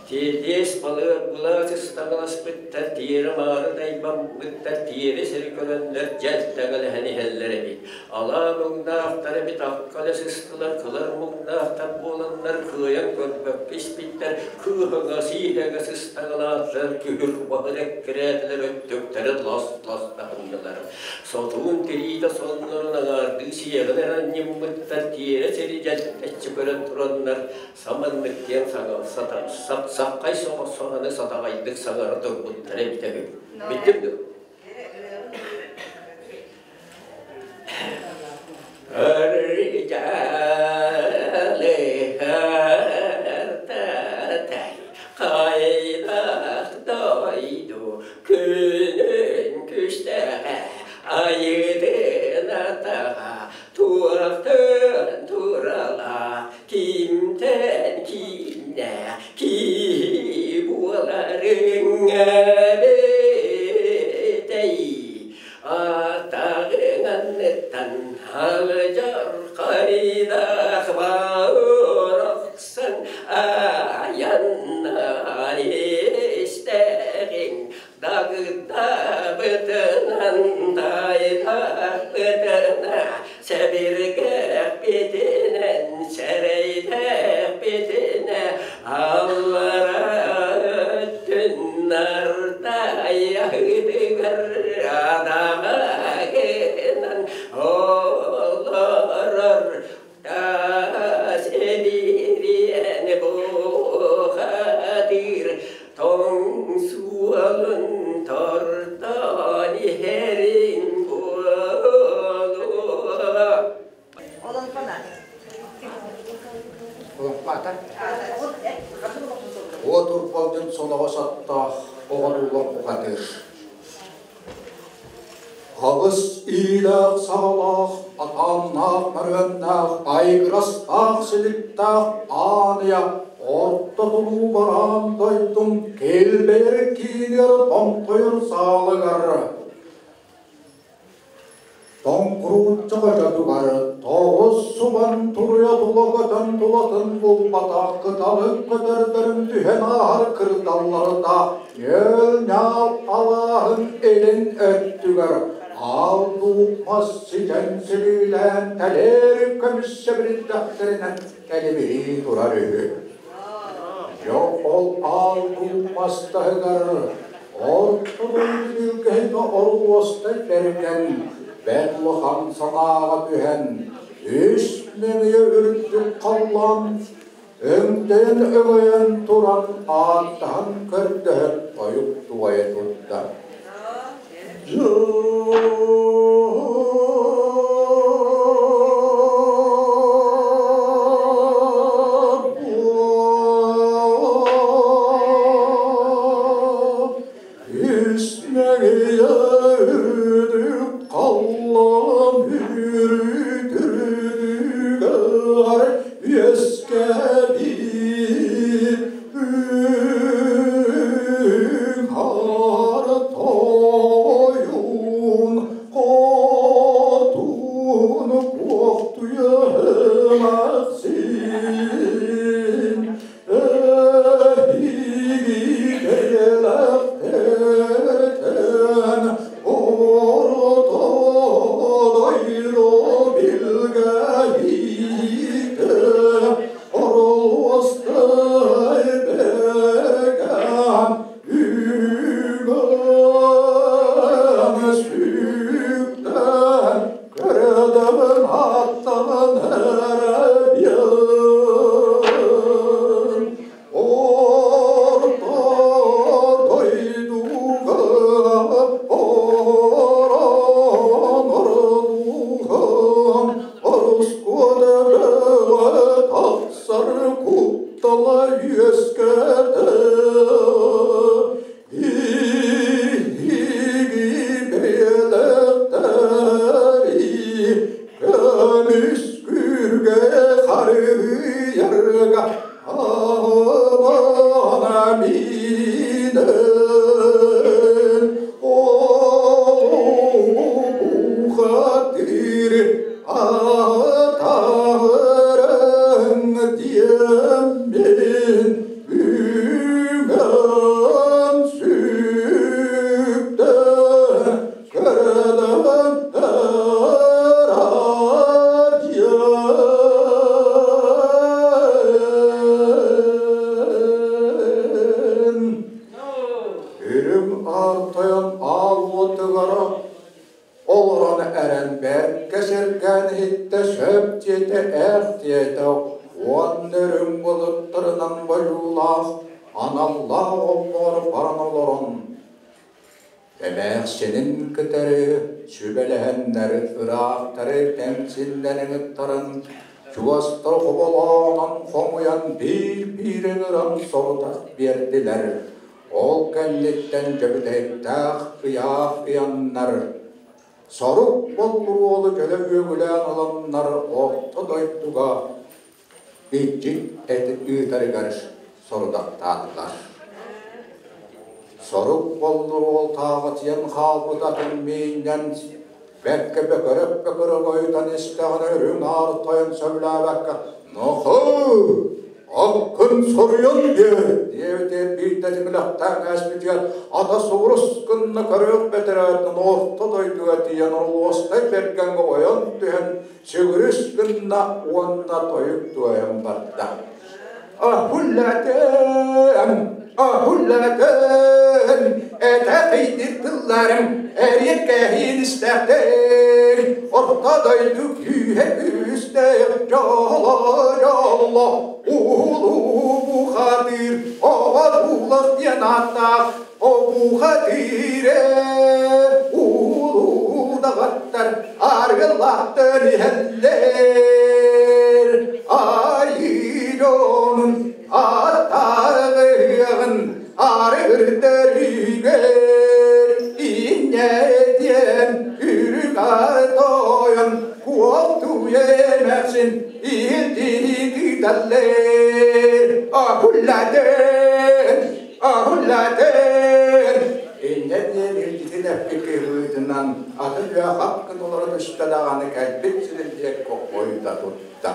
Тиэлиэс былаас ыстаҥаласпыттар, тиэрэ-маары дайбаммыттар, тиэрэ сири көрөннөр дьэлтэҥэлэһэн иһэллэр эбит. Алаа муҥнаахтар эбит, акка да сыстылар, кылар муҥнаахтар буоланнар кыайан көрбөккө испиттэр, кыыһаҥа, сииһэҥэ сыстаҥалаатылар, күһүр баһыр эккирээтилэр, өттүктэрин лос-лос таһыннылар. Сотуун тириитэ соннорун аҥаардыы сиэҕин эрэ анньыммыттар, тиэрэ сири дьэлтэччи көрөн тураннар, Саманнык диэн саххай соҕус саҥаны сатаҕайдык саҥара турбуттара эбитэ үһү. Бүттүм дуо? Хайдах дойду күнүн күстэҕэ айыытын атаҕа туохтан турала Кимтэн кииннэ киһи буоларыҥ эбитэй? Атаҕыҥ анныттан алдьархайдаах баурахсан айаннаан истэҕиҥ Дагыттаабытынан тайдаахпытына сэбиргэхпитинэн сэрэйдэхпитинэ аллара өттүн нартайаһытыгар адаҕагынан олорор таас эбириэн бухатыыр тоҥ суолун тортон иһэрин буолуо. Олохпаата. Уот урбалдьын солоҕо саттаах оҕонуллар бухатыыр. Аҕыс иилээх-саҕалаах, атааннаах мөрүөннээх, айгырастаах силиктээх Ааныйа орто тулуу бараан дойдум килбэйэр киинигэр тоҥхойор саалыгар Тоҥкуруучча көтөтүгэр тоҕус субан туруйа тула көтөн тулатын булбатах кыталык көтөрдөрүн түһэн ааһар кырдалларда ньөөл-ньаал алааһын илин өттүгэр аал дууп мас ситэн силиилээн тэлээр көмүс сэбирдэхтэринэн тэлибирии турар үһү. Дьэ ол аал дууп мас таһыгар Орто дойду билгэһитэ оруоста бэргэн, бэрт улахан санааҕа түһэн, үс мөҥүйэ үрдүк халлаан өҥдөйөн өҥөйөн туран ааттаһан көрдөһөн тойук туойа турда. Үөскэбит Хара тойун хотун куохтуйамасын эһиги бэйэлэхтэртэн Аар Тойон аал уотугар олорон эрэн бэркэ сэргээн иһиттэ, сөп диэтэ, эр диэтэ уонна үрүҥ былыттарынан бойуулаах аналлаах олбуор баран олорон эмээхсинин кытары сүбэлэһэннэр ыраахтары кэмсиннэрин ыттаран чугастар хоболоонон хомуйан биир-биир ыҥыран сорудах биэрдилэр. Ол кэнниттэн дьөбүтэйдээх ыйаах ыйаннар, сорук боллуруолу дьөлө үөгүлээн ыланнар орто дойдуга илдьит ыытарыгар сорудахтаатылар. Сорук боллуруол тааҕытыйан хаалбыт атын миинньэн бэркэ бөкөрөп-бөкөрөп ойутан истэҕинэ үрүҥ аар тойон сөбүлээбэккэ «Нохоо! Аккын соруйан биэр!» диэбитэ биирдэ тимилэхтээн ааспытыгар ата субурус гынна көрүөх бэтэрээтин орто дойдуга тиийэн орулуостай бэргэҥҥэ ойон түһэн сүгүрүс гынна уонна тойук туойан барда. Аһуллатым, аһуллатым, этэхийдир тылларым эриэккэһин истэхтэр, орто дойду күүһэ күүстээх дьоло дьолло, улуу бухатыыр оҕо диэн ааттаах обухатыыре улуу даҕаттар аргылаахтар иһэллэр айыы дьонун аттааҕыаҕын арыгырдэригэр инньэ диэн үрүҥ тойон куолтуйа эмээхсин илдьититэллэр ахуллатен Аһыллаатын! Инньэ диэн илдьитин эппит кыһыытынан атын үөх хап олоро түстэ даҕаны кэлбит сирин диэки ойута тутта.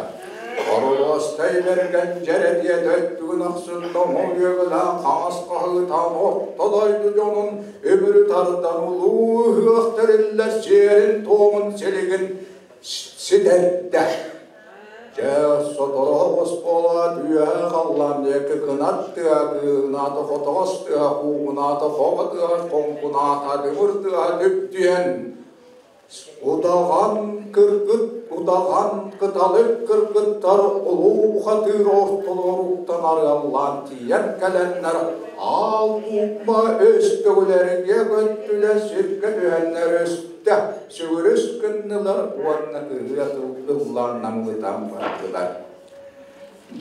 Орулуостай бэргэн дьэрэ диэт өттүгүн ахсын тоҥу үөгүлээн хаҥас хаһыытаан орто дойду дьонун үмүрү тардан улуу ыһыах тэриллэр сиэрин-туомун силигин ситэрдэ. Дьэ, сотору оҕус буолаат, үөһэ халлаан диэки кынат тыа кыыһынаата, хотоҕос тыа куугунаата, хоҕо тыа хоҥкунаата, дүҥүр тыаһа дүптүйэн, удаҕан кыргыт, удаҕан кыталык кыргыттар улуу бухатыыр ортолоруттан арыаллаан тиийэн кэлэннэр, аал луупма өстөглэргэ көттүлэр, сиргэ түһэннэр өс Сүгүрүс гыннылар уонна ырыа ыллаан намылытан бардылар.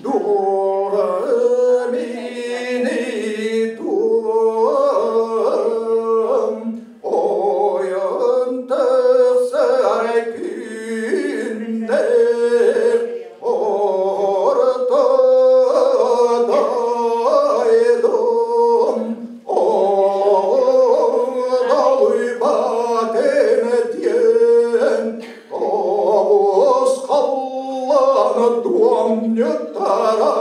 Дуора мини туом ойон тахсар күннэр орто дойдум Диэн тоҕус халлааны туомньуттара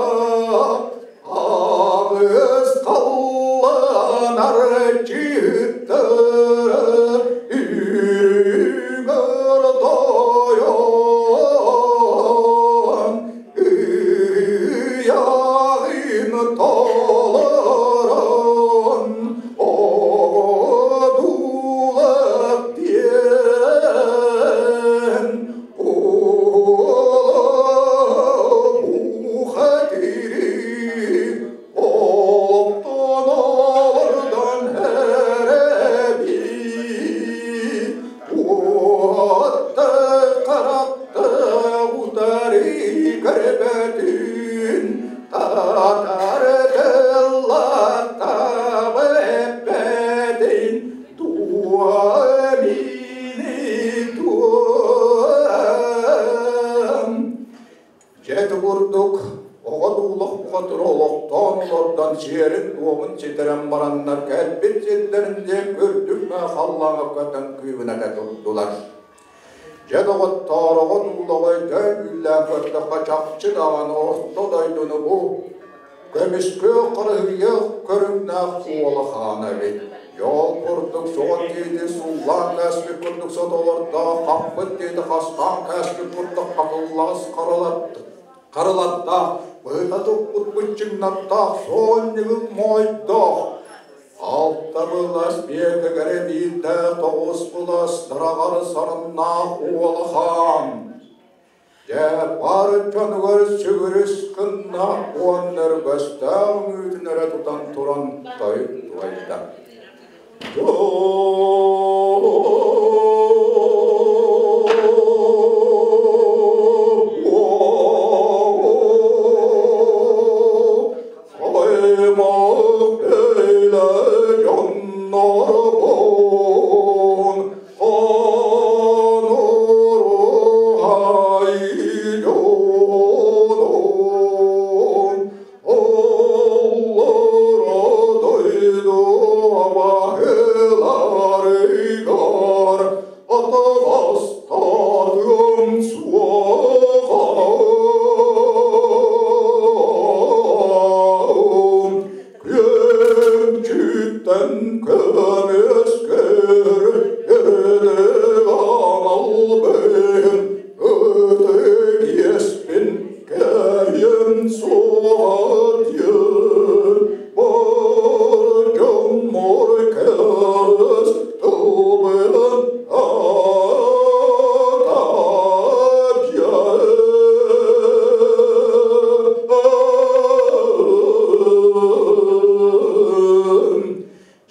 аҕыс халлаан арчыттара үрүҥэр тойон ыйаҕын толорон оҕодуулах диэн улуу олохтон олордон эрэбит уотта харахта утары көрбөтүн татар тыллаттабы эппэтин туа мини туам Дьэ курдук оҕо дуулах бухатыр олохтоон олордон сиэрин-туомун ситэрэн бараннар кэлбит сирдэрин диэки үрдүк халлааҥҥа көтөн күүгүнэтэ турдулар. Дьэ доҕоттоор, оҕо дуулаҕа өйдөөн дьүүллээн көрдөххө чахчы даҕаны орто дойдуну бу көмүскүөх харыһыйыах көрүҥнээх уола хаана эбит. Дьол курдук суон диэти суллаан кээспит курдук сотолордоох, хаппыт диэти хастаан кээспит курдук хатыллаҕас харылардаах, быһыта туппут быччыҥнардаах, суон ньыгыл моойдоох, алта былас Хаҥалас биэтэгэ эрэ биирдээх тоҕус былас дараҕар сарыннаах уолахан. Дьэ, бары дьонугар сүгүрүс гынна уонна өргөстөөх үҥүүтүн өрө тутан туран тойук туойда.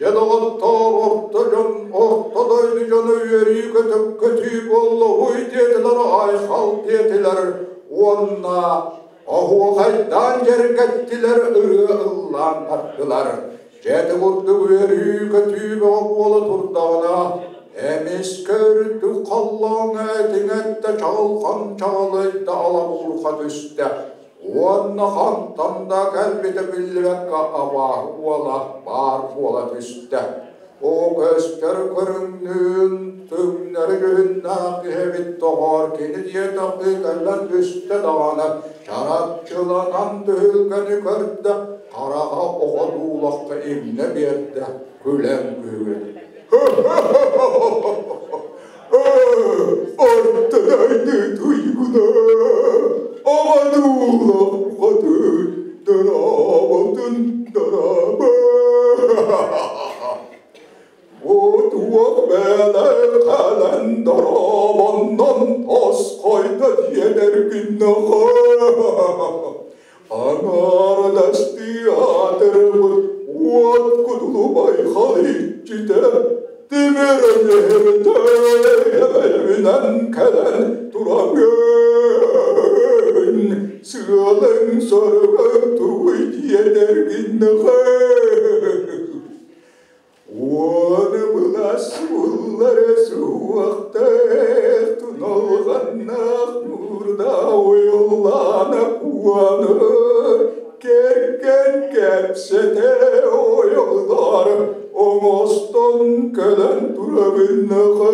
Дьэ доҕоттоор, орто дьон, орто дойду дьоно үөрүү көтүү буолла уй диэтилэр, айхал диэтилэр уонна оһуохайдаан дьэргэттилэр, ырыа ыллаан бардылар. Дьэ ити курдук үөрүү-көтүү бөҕө буола турдаҕына, эмискэ үрдүк халлааҥҥа этиҥэттэ чаҕылхан чаҕылыйда алабуурха түстэ уонна хантан да кэлбитэ биллибэккэ абааһы уола баар буола түстэ. Оо, көстөр көрүҥнүүн түҥнэри дьүһүннээх киһи эбит доҕоор, кини диэтэххи кэлэн түстэ даҕаны, чарапчыланан түһүлгэни көрдө, хараҕа оҕо дуулахха иҥнэ биэрдэ, күлэн күһүгүн. Ортодойду туйгуна, оҕо дуулаххатын, дорооботун дорообо. Отуох бэлэ кэлэн дорообоннон тосхойдо диэнэргиннэхэ. Аҥаардастыы аатырбыт уот кудулубай халиччитэ тимир эбэбинэн кэлэн турабын. Сыалыҥ соругун тугуй диэнэргиннэхэ. Уону былас буллары суохтар туналҕаннаах муурда уйуллаана куону кэргэн кэпсэтэ ойоллор оҥостон кэлэн турабыннаҕа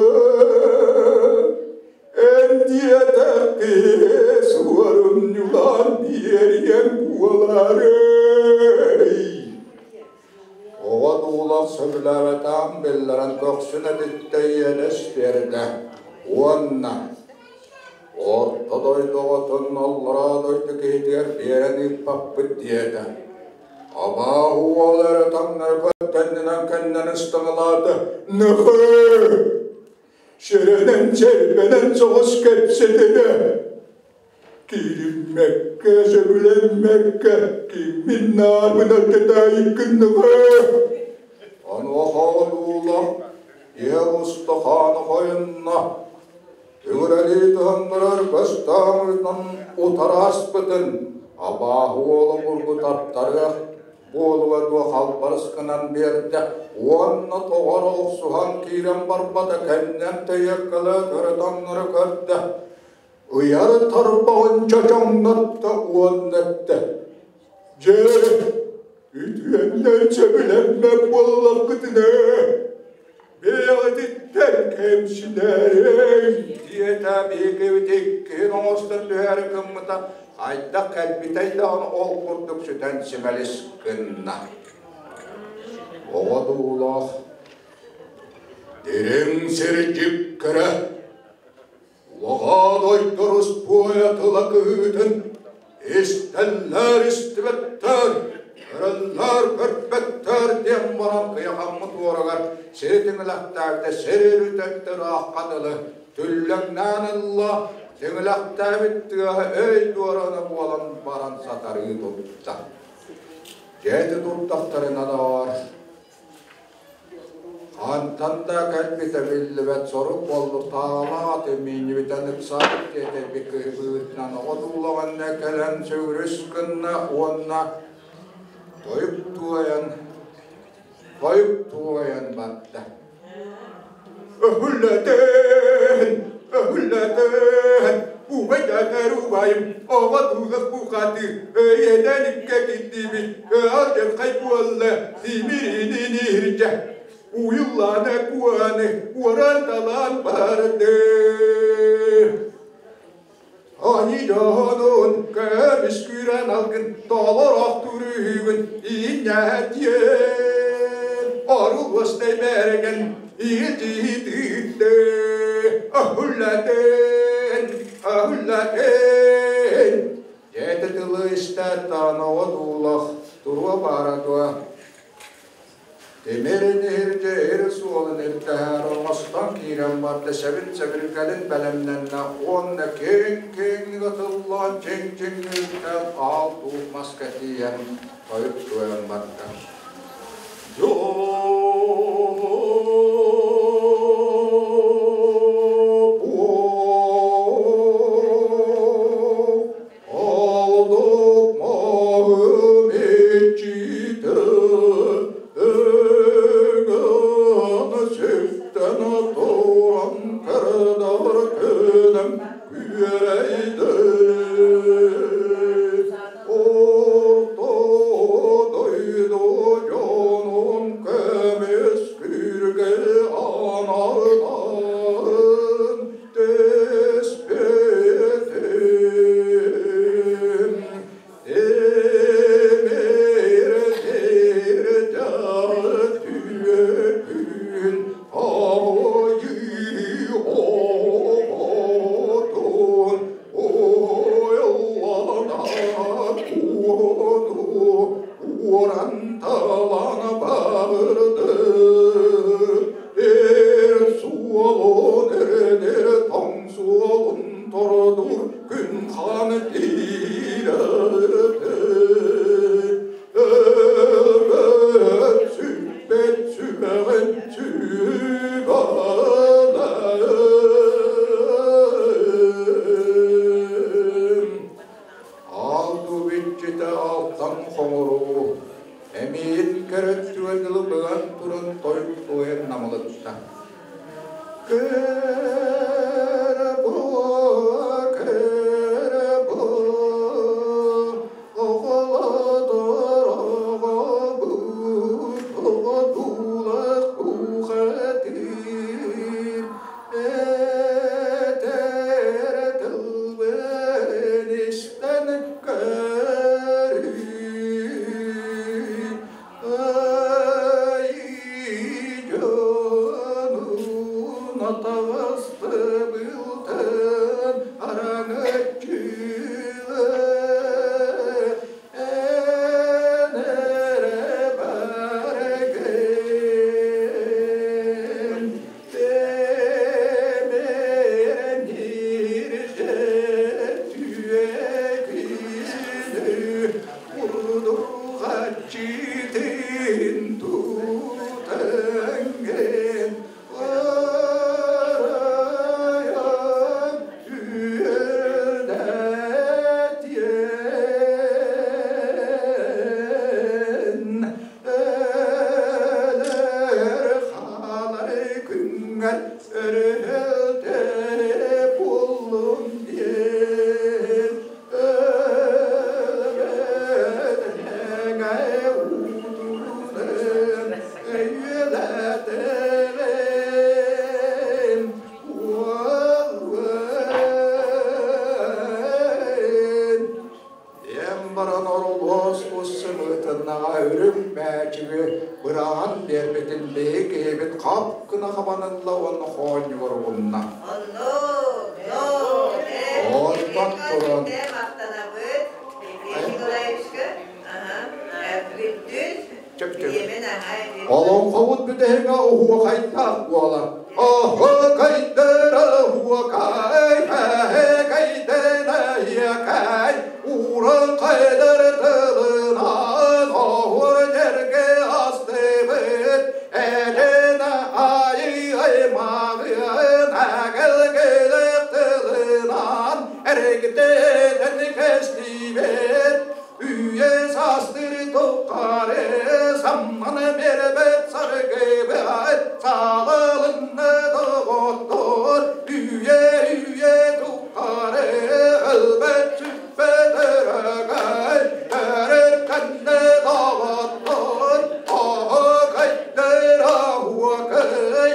эн диэтэх киһи суорум ньулаан биэриэм буолаарай. Оҕо дуулах сөбүлээбэтэҕин биллэрэн көхсүн этиттэ иэдэс биэрдэ уонна «Орто дойду оҕотун аллараа дойду киһитигэр биэрэн ыыппаппыт» диэтэ. Абааһы уол эрэ таҥнары кэннинэн кэннин ыстаҥалаата: «Нөхөө! Сэрэнэн сэрбэнэн соҕус кэпсэтинэ! Киириммэккэ, сөбүлэммэккэ киммин наабына тэтээйиккинныҕа. Онуоха одуулах иһэ устахааны хойунна. Үҥүрэлии туһаннарар көстөөҥүнэн утары аспытын абааһы уола бургу таптарыах буолуга дуо халбарыс гынан биэрдэ уонна тоҕо эрэ охсуһан киирэн барбата кэннин тэйиэккэлээ көрө таҥнары көрдө. Ыйар тарбаҕын чочоҥнотто уонна эттэ: «Дьэ, үтүөннэр сөбүлэммэт буоллаххытына, бэйэҕититтэн кэмсинээриҥ» диэтэ биһигибит иккиһин оҥостон түһээри гыммыта, хайдах кэлбитэй даҕаны ол курдук сүтэн симэлис гынна. Оҕо дуулаах дириҥ сир дьиккэрэ Улахан ойдорус буойа тыла кыһыытын истэллэр истибэттэр, көрөллөр көрбөттөр диэн баран кыйахаммыт уорагар сири тиҥилэхтээбитэ сир өрүтэ ыраахха дылы түллэҥнээн ылла, тиҥилэхтээбит тыаһа өй дуорана буолан баран сатарыы тутта. Дьэ турдахтарына доор, Хантан да кэлбитэ биллибэт сорук буоллутаалаах миинньибитэн ыксаабыт тиэтэйбит киһи быһыытынан оҕо дуулаҕанна кэлэн сүгүрүс гынна уонна тойук туойан тойук туойан барда. Өһүллэтэн, өһүллэтэн, убайдатар убайым, оҕо дуулах бухатыр, өйөдөн икке киттибит, алдьархай буолла, тимиринин иһирдьэ, уйуллаана куаны, уоран талаан барды. Ани дьонун көмүс күүрэн алгын толорохтуур үһүгүн иинньээтиэн орул уостай бэргэн иилдьиитиитте аһуллатен аһуллатен Дьээтэ тылы истээт даҕаны дуулах туруо баара дуо Тимир иһирдьэ ир суолун ирдэһэр оҥостон киирэн барда сэбин-сэбиргэлин бэлэмнэннэ уонна киэҥ-киэҥник атыллаан чиҥ-чиҥ үүттээх аал-дууп маска тиийэн тойук туойан барда. Алып мағым иччитэ Эҥээн сиртэн туран кэрдэр күнүм күөрэйдэ Орто дойду дьонун көмүс күргэ аналынан Түспүтүм тимир түөкүн айыы оҕотун уйуллана куону уоран талан барды Эр суолун эрэнэр тоҥ суолун тордур күн хаан тиирэртэ Өлбөт сүппэт сүмэҕин сүбэлэм Алду биччитэ алтан хоҥоруу Эмиийин көрөттүгэр дылы быган туран тойук туойан намылытта. Кэрэ буо, кэрэ буо, оҕолодор оҕобут, оҕо дуулах кухатыр, этэр тылбын истэн көрүй. Ай дьонун атаҕастабылтан араҥаччылар эн эрэ баргын Урдурҕаччытын тутанген арайан үөрдэтиэн өлөр хаалар күҥҥэр өрүһүлтэ буоллун диэн өлбөт уутунан өйүөлэтэрим уолун Диэн баран орулуос сымыытыннаҕа үрүҥ мээчиги быраҕан биэрбитин биһи киһибит хап гына хабанылла уонна хоонньугар угунна. Онтон туран Махтанабыт Евгений Николаевичка. Бүттүн. Чөп-чөп. Олоҥхобут бүтэһигэ оһуохайдаах буолар. Оһуокайдара оһуокай, эһэкэйдэнэйэкэй, уран-хайдар тылынан оһуор дьэргэ астыбыт, элэнэ айы-аймаҕын эгэлгэлэх тылынан эргитэн кэстибит. Үйэ саастыр тухары самнан биэрбэт саргыбыт саалалынна доҕоттор үйэ үйэ тухары өлбөт сүппэт өрөгөй өрүттэннэ доҕоттор оһокайдыр оһуокай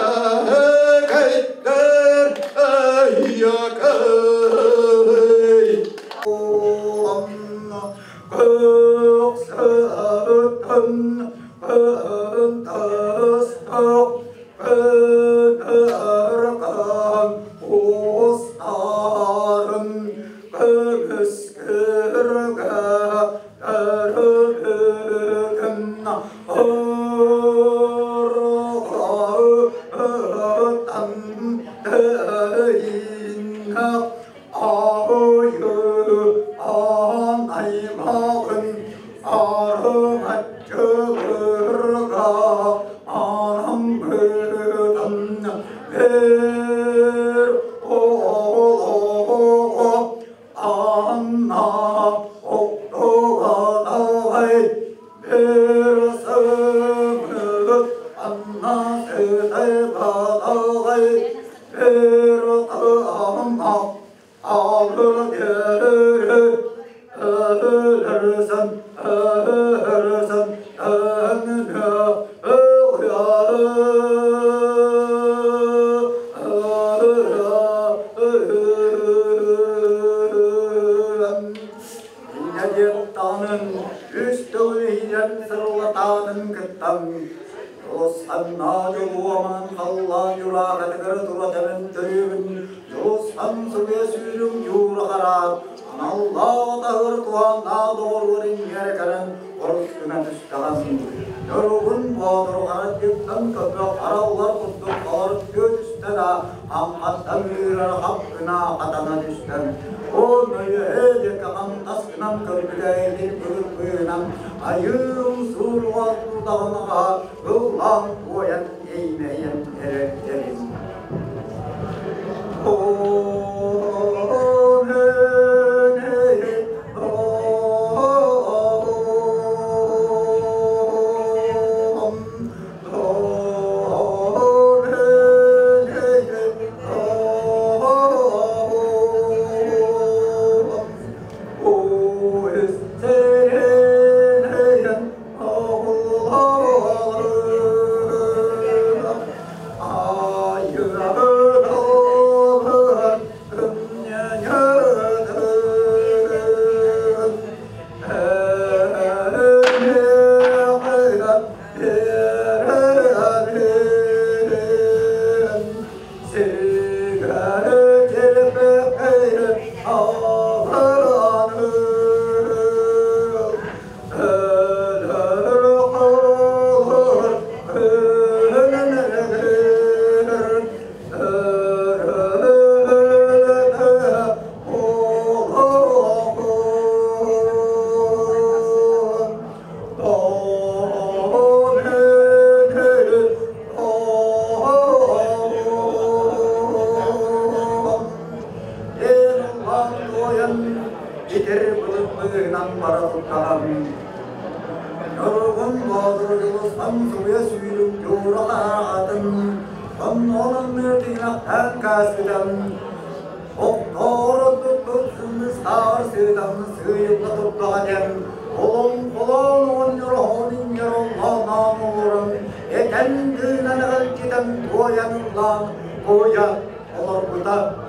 эһэкэйдэр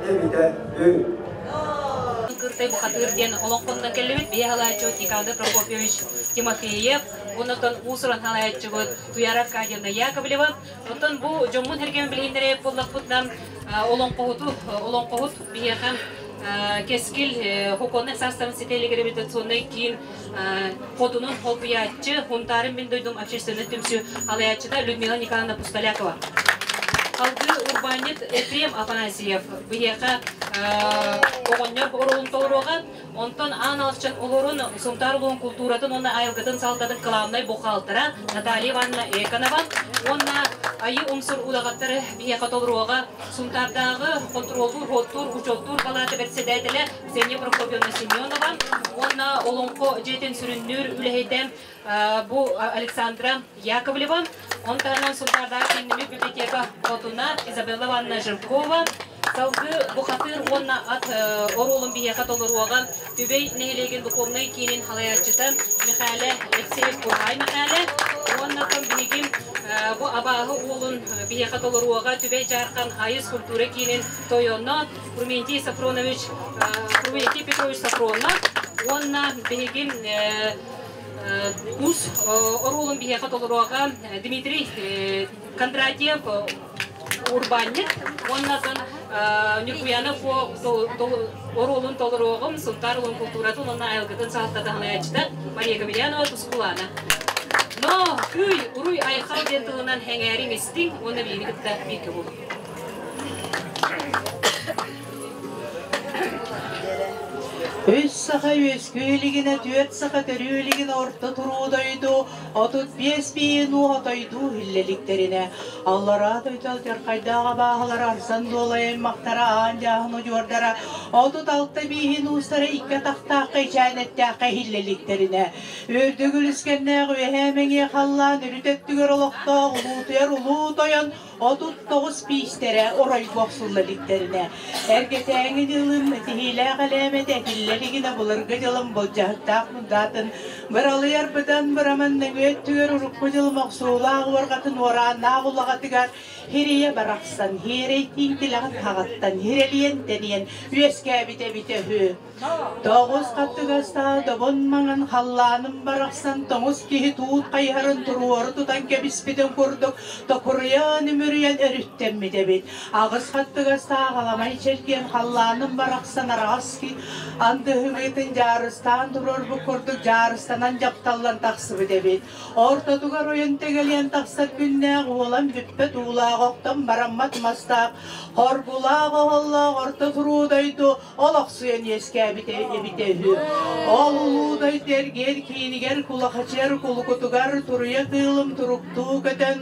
эһиэкэй. Кыртай бухатыыр диэн олоҥхонно кэллибит. Биһи халааччыбыт Никандр Прокопьевич Тимофеев, оннотон уус-уран халааччыбыт Туяра Аркадьевна Яковлева. Оттон бу дьоммун эргэн билиһиннэрэ буоллахпытынан олоҥхоһуту олоҥхоһут биһиэхэ Кэскил Хоконный састарын ситэ реабилитационнай киин хотунун холбуйааччы, Хунтаарын мин дойдум общественный түмсүү алаяччыта Людмила Николаевна Пустолякова. Алгыы урбаанньыт Ефрем Афанасьев биһиэхэ оҕонньор оруолун толоруоҕа. Онтон Аан Алахчын олорун Сунтаар улууһун култууратын уонна айылгытын салалтатын кылаабынай бухгалтера Наталья Ивановна Эконова уонна Айыы Умсур удаҕаттары биһиэхэ толоруоҕа Сунтаардааҕы хонтуруоллуур, уоттуур, учуоттуур палаата бэрэссэдээтэлэ Ксения Прокопьевна Семенова уонна Олоҥхо дьиэтин сүрүннүүр үлэһитэ бу Александра Яковлева, он таһынан Сунтаардааҕы кииннэммит библиотека хотуна Изабелла Ивановна Жиркова, салгыы Бухатыыр уонна ат оруолун биһиэхэ толоруоҕа Түбэй нэһилиэгин духовнай киинин салайааччыта Михаила Алексеев Курхай Михаила уонна биһиги бу абааһы уолун биһиэхэ толоруоҕа Түбэй Дьаархан Айыс культура киинин тойоно Фрументий Сафронович Фрументий Петрович Сафронов уонна биһиги Кус оруолун биһиэхэ толоруоҕа Дмитрий Кондратьев урбаанньыт уонна Ньургуяна оруолун толоруоҕум Сунтаар улуун култууратын уонна айылгытын салалтата салайааччыта Мария Гаврильянова Тускулаана. Но күй, уруй айхал диэн тылынан хэҥээриҥ истиҥ уонна биһигини кытта бииргэ буолуҥ. Үс саха үөскүү илигинэ, түөрт саха төрүү илигинэ орто туруу дойду 35 биин уотойдуу иһиллэликтэринэ, аллараа дойду алдьархайдаах абааһылара арсан дуолай аймахтара аан дьааһын удьуордара 36 бииһин уустара икки атахтаахха ичээн-эттээххэ иһиллэликтэринэ, үрдүк үлүскэннээх үөһээ мэҥиэ халлаан үрүт өттүгэр олохтоох улуутуйар улуу тойон 39 биистэрэ оройго охсулла иликтэринэ, эргэтээҥи дьылым тиһиилээх элээмэтэ этиллэ илигинэ былыргы дьылым былдьаһыктаах мундаатын быралыйар быдан быраман нөҥүө өттүгэр урукку дьылым охсуулаах уорҕатын уорааннаах улаҕатыгар хирийэ барахсан хиэрэй тииҥ тилэҕин хаҕыттан хирэлийэн тэнийэн үөскээбит эбитэ үһү. Тоҕус хаттыгастаах добун маҥан халлааным барахсан тоҥус киһи туут хайыһарын туруору тутан кэбиспитин курдук токуруйан үмүрүйэн өрүттэммит эбит. Аҕыс хаттыгастаах аламай чэлгиэн халлааным барахсан араҕас андыһымыытын дьаарыстаан туруорбут курдук дьаарыстанан дьапталлан тахсыбыт эбит. Ортотугар ойон тэгэлиэн тахсар күннээх уолан бүппэт уулаах охтон бараммат мастаах хоргулаах оһоллоох орто туруу дойду олохсуйан үөскээбитэ эбитэ үһү. Ол улуу дойду эргиэр киинигэр кулахачыар кулукутугар туруйа кыылым туруктуу көтөн,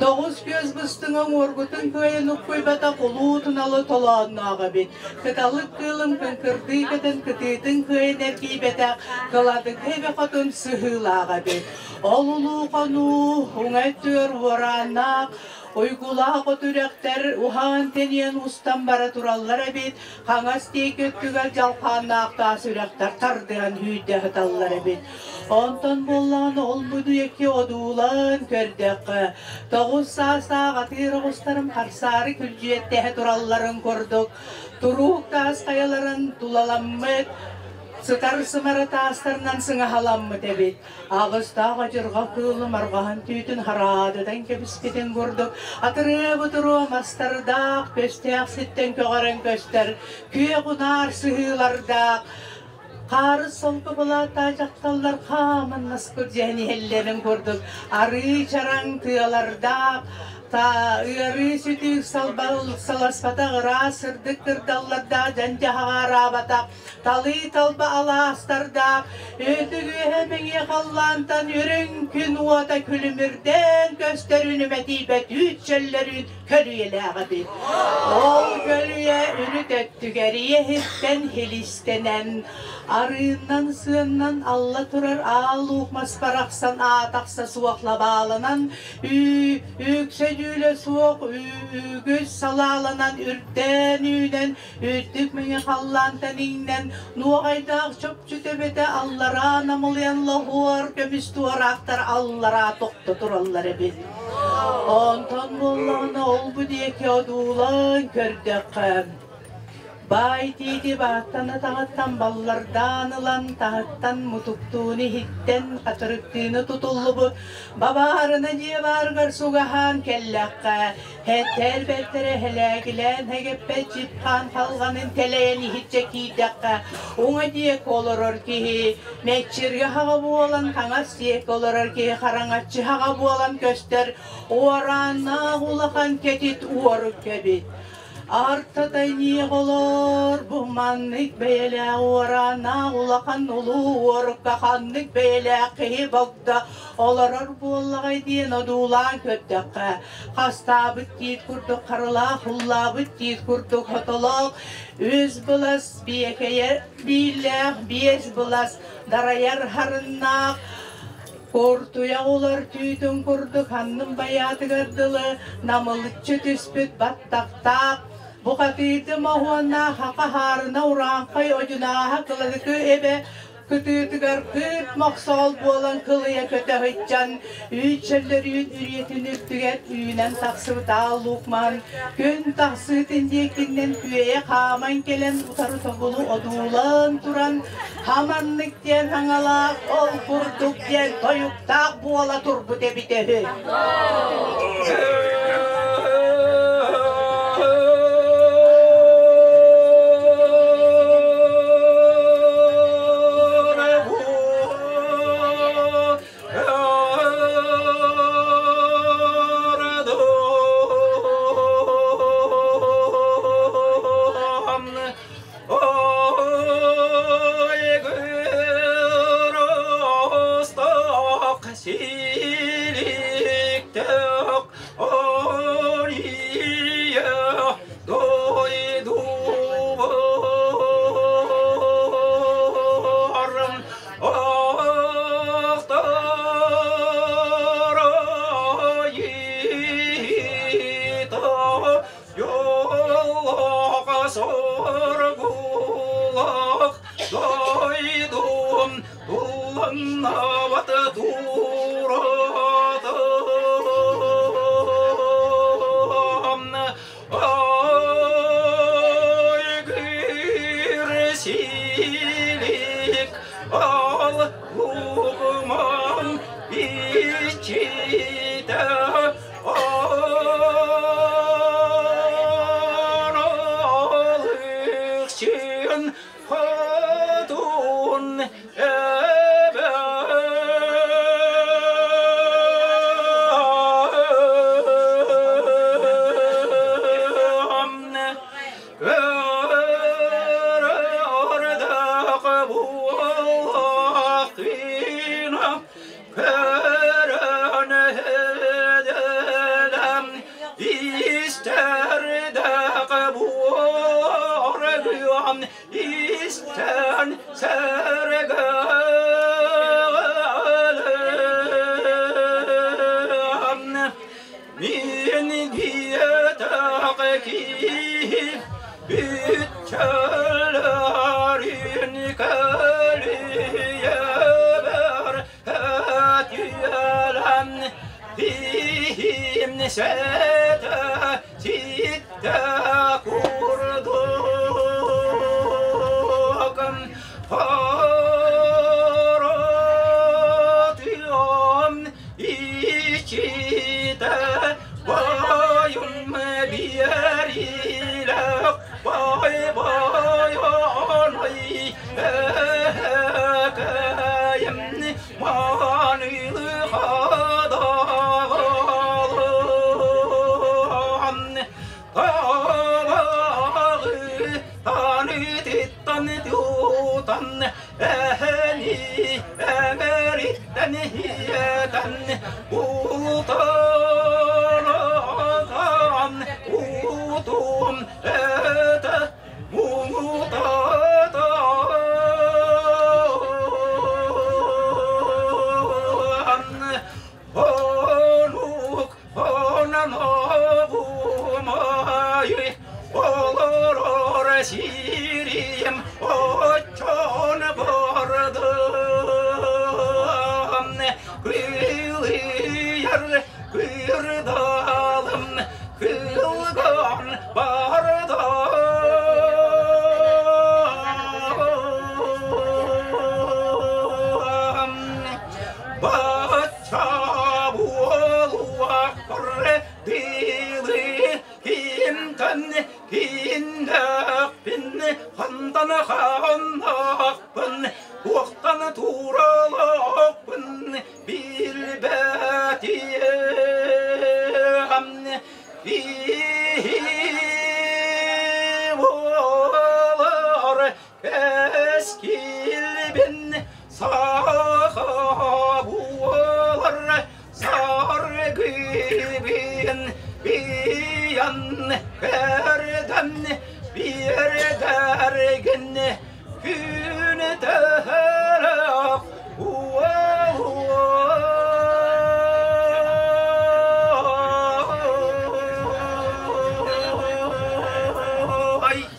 тоҕус күөс быстыҥа уҥуоргутун кыайан уккуйбатах улуу туналы толоонноох эбит. Кыталык кыылым кыҥкырдыы көтөн кытыытын кыайан эргийбэтэх кыладыкы эбэ хотун сыһыылаах эбит. Ол улуу хонуу уҥа өттүгэр уорааннаах Уйгулаах от үрэхтэр уһаан-тэнийэн устан бара тураллар эбит, хаҥас диэки өттүгэр дьалхааннаах таас үрэхтэр тардыһан сүүрдэ сыталлар эбит. Онтон буоллаҕына ол мудуйаки одуулаан көрдөххө, тоҕус саастаах атыыр оҕустарым харсаары күлдьүйэттэһэ туралларын курдук, туруук таас хайаларын тулаламмыт, сытар сымара таастарынан сыҥаһаламмыт эбит. Аҕыстаах адьырҕа кыылым арҕаһын түүтүн хараадытан кэбиспитин курдук, атырыа-бутуруо мастардаах, көстөөх ситтэн көҕөрөн көстөр, күөх унаар сыһыылардаах, хаарыс солко былааттаах дьахталлар хааман наскыр дьэһэн иһэллэрин курдук, арыы чараҥ тыалардаах, Та ыарыы сүтүүк саласпатах ыраас сырдык кырдаллардаах дьан-дьаһаҕа араабатах талыы-талба алаастардаах, өтүгүһэ мэҥиэ халлаантан үрүҥ күн уота күлүмүрдээн көстөр үнүмэтийбэт үүт чөллөрүүн көлүйэлээх эбит. Ол көлүйэ үрүт өттүгэр иэһиттэн хилистэнэн, арыыннан сыаннан алла турар аал луук мас барахсан аатахса суох лабааланан үксэ дьүүлэ суох үгүс салааланан үрдээн үүнэн Үрдүк мэҥэ халлаантан иҥнэн, нуоҕайдаах чопчу төбөтө аллараа намылыйан лоһуор көмүс туораахтар аллараа тохто тураллар эбит. Онтон буоллаҕына ол-бу диэки одуулаан көрдөххө, Баай тиити бааттан атаҕыттан баллардаан ылан, таһыттан мутуктууну иһиттэн хатырыктыыны тутуллубут бабаарына дьиэ баарыгар сугаһаан кэллэххэ, һэттээр бэртэрэ һэлээгилээн һэгэппэт чипхаан халҕанын тэлэйэн иһирдьэ киирдэххэ, уҥа диэки олорор киһи мэччиргэ хаҕа буолан, хаҥас диэки олорор киһи хараҥаччы хаҕа буолан көстөр уорааннаах улахан кэтит уорук эбит. Артатай олор бу маннык бэйэлээх уорааннаах улахан улуу уорукка ханнык бэйэлээх киһи богдо олорор буоллаҕай диэн одуулаан көрдөххө, хастаабыт тиит курдук харылаах, уллаабыт тиит курдук хотолоох, үс былас биэкэйэр бииллээх, биэс былас дарайар харыннаах, Куртуйах улар түүтүн курдук ханнын байаатыгар дылы намылыччы түспүт баттахтаах, бухатыыты моһуоннаах хаха-хаарына урааҥхай одьунааһа кыларыкы эбэ кытыытыгар кыырт мохсоҕол буолан кылыйа көтө сылдьан, үүт-чөллөрүүн үрүйэтин үрдүгэр үүнэн тахсыбыт аал лук маһын күн тахсыытын диэкинэн күөйэ хааман кэлэн утары тобулу одуулаан туран Хаманнык диэн хаҥалаах, ол курдук диэн тойуктаах буола турбут эбитэ үһү. Соргулах дойдум тулланнабат туратам Ай кирсилик ал лугман иччитэ Аналыкчын хотун эбэм Көрөрдөх буоллахпына көрөн эдэлэм истэрдэх буоргуйам истэн сэргэлэм мин диэтэх киһи бүтчэлэрин кэлийэбэр Этиэлэн киһим сэтэ ситтэ курдук Харатыам иччитэ байым биэрилэх бай байанай эһэкэйим Маанылыхадаҕалан табаҕы танытыттан тутан эһэни эҥэриттэн иэтэн ултаратан утум этэ Онук онан огумай олорор сирим оччон бардым кылыйар кырдалым кылган бардым. Ханнахпын, туохтан тууралаахпын билбэтиэм. Буолар кэскилбин саха буолар саргыбын биян кэрдэн биэрдэргин күн төһөрөх.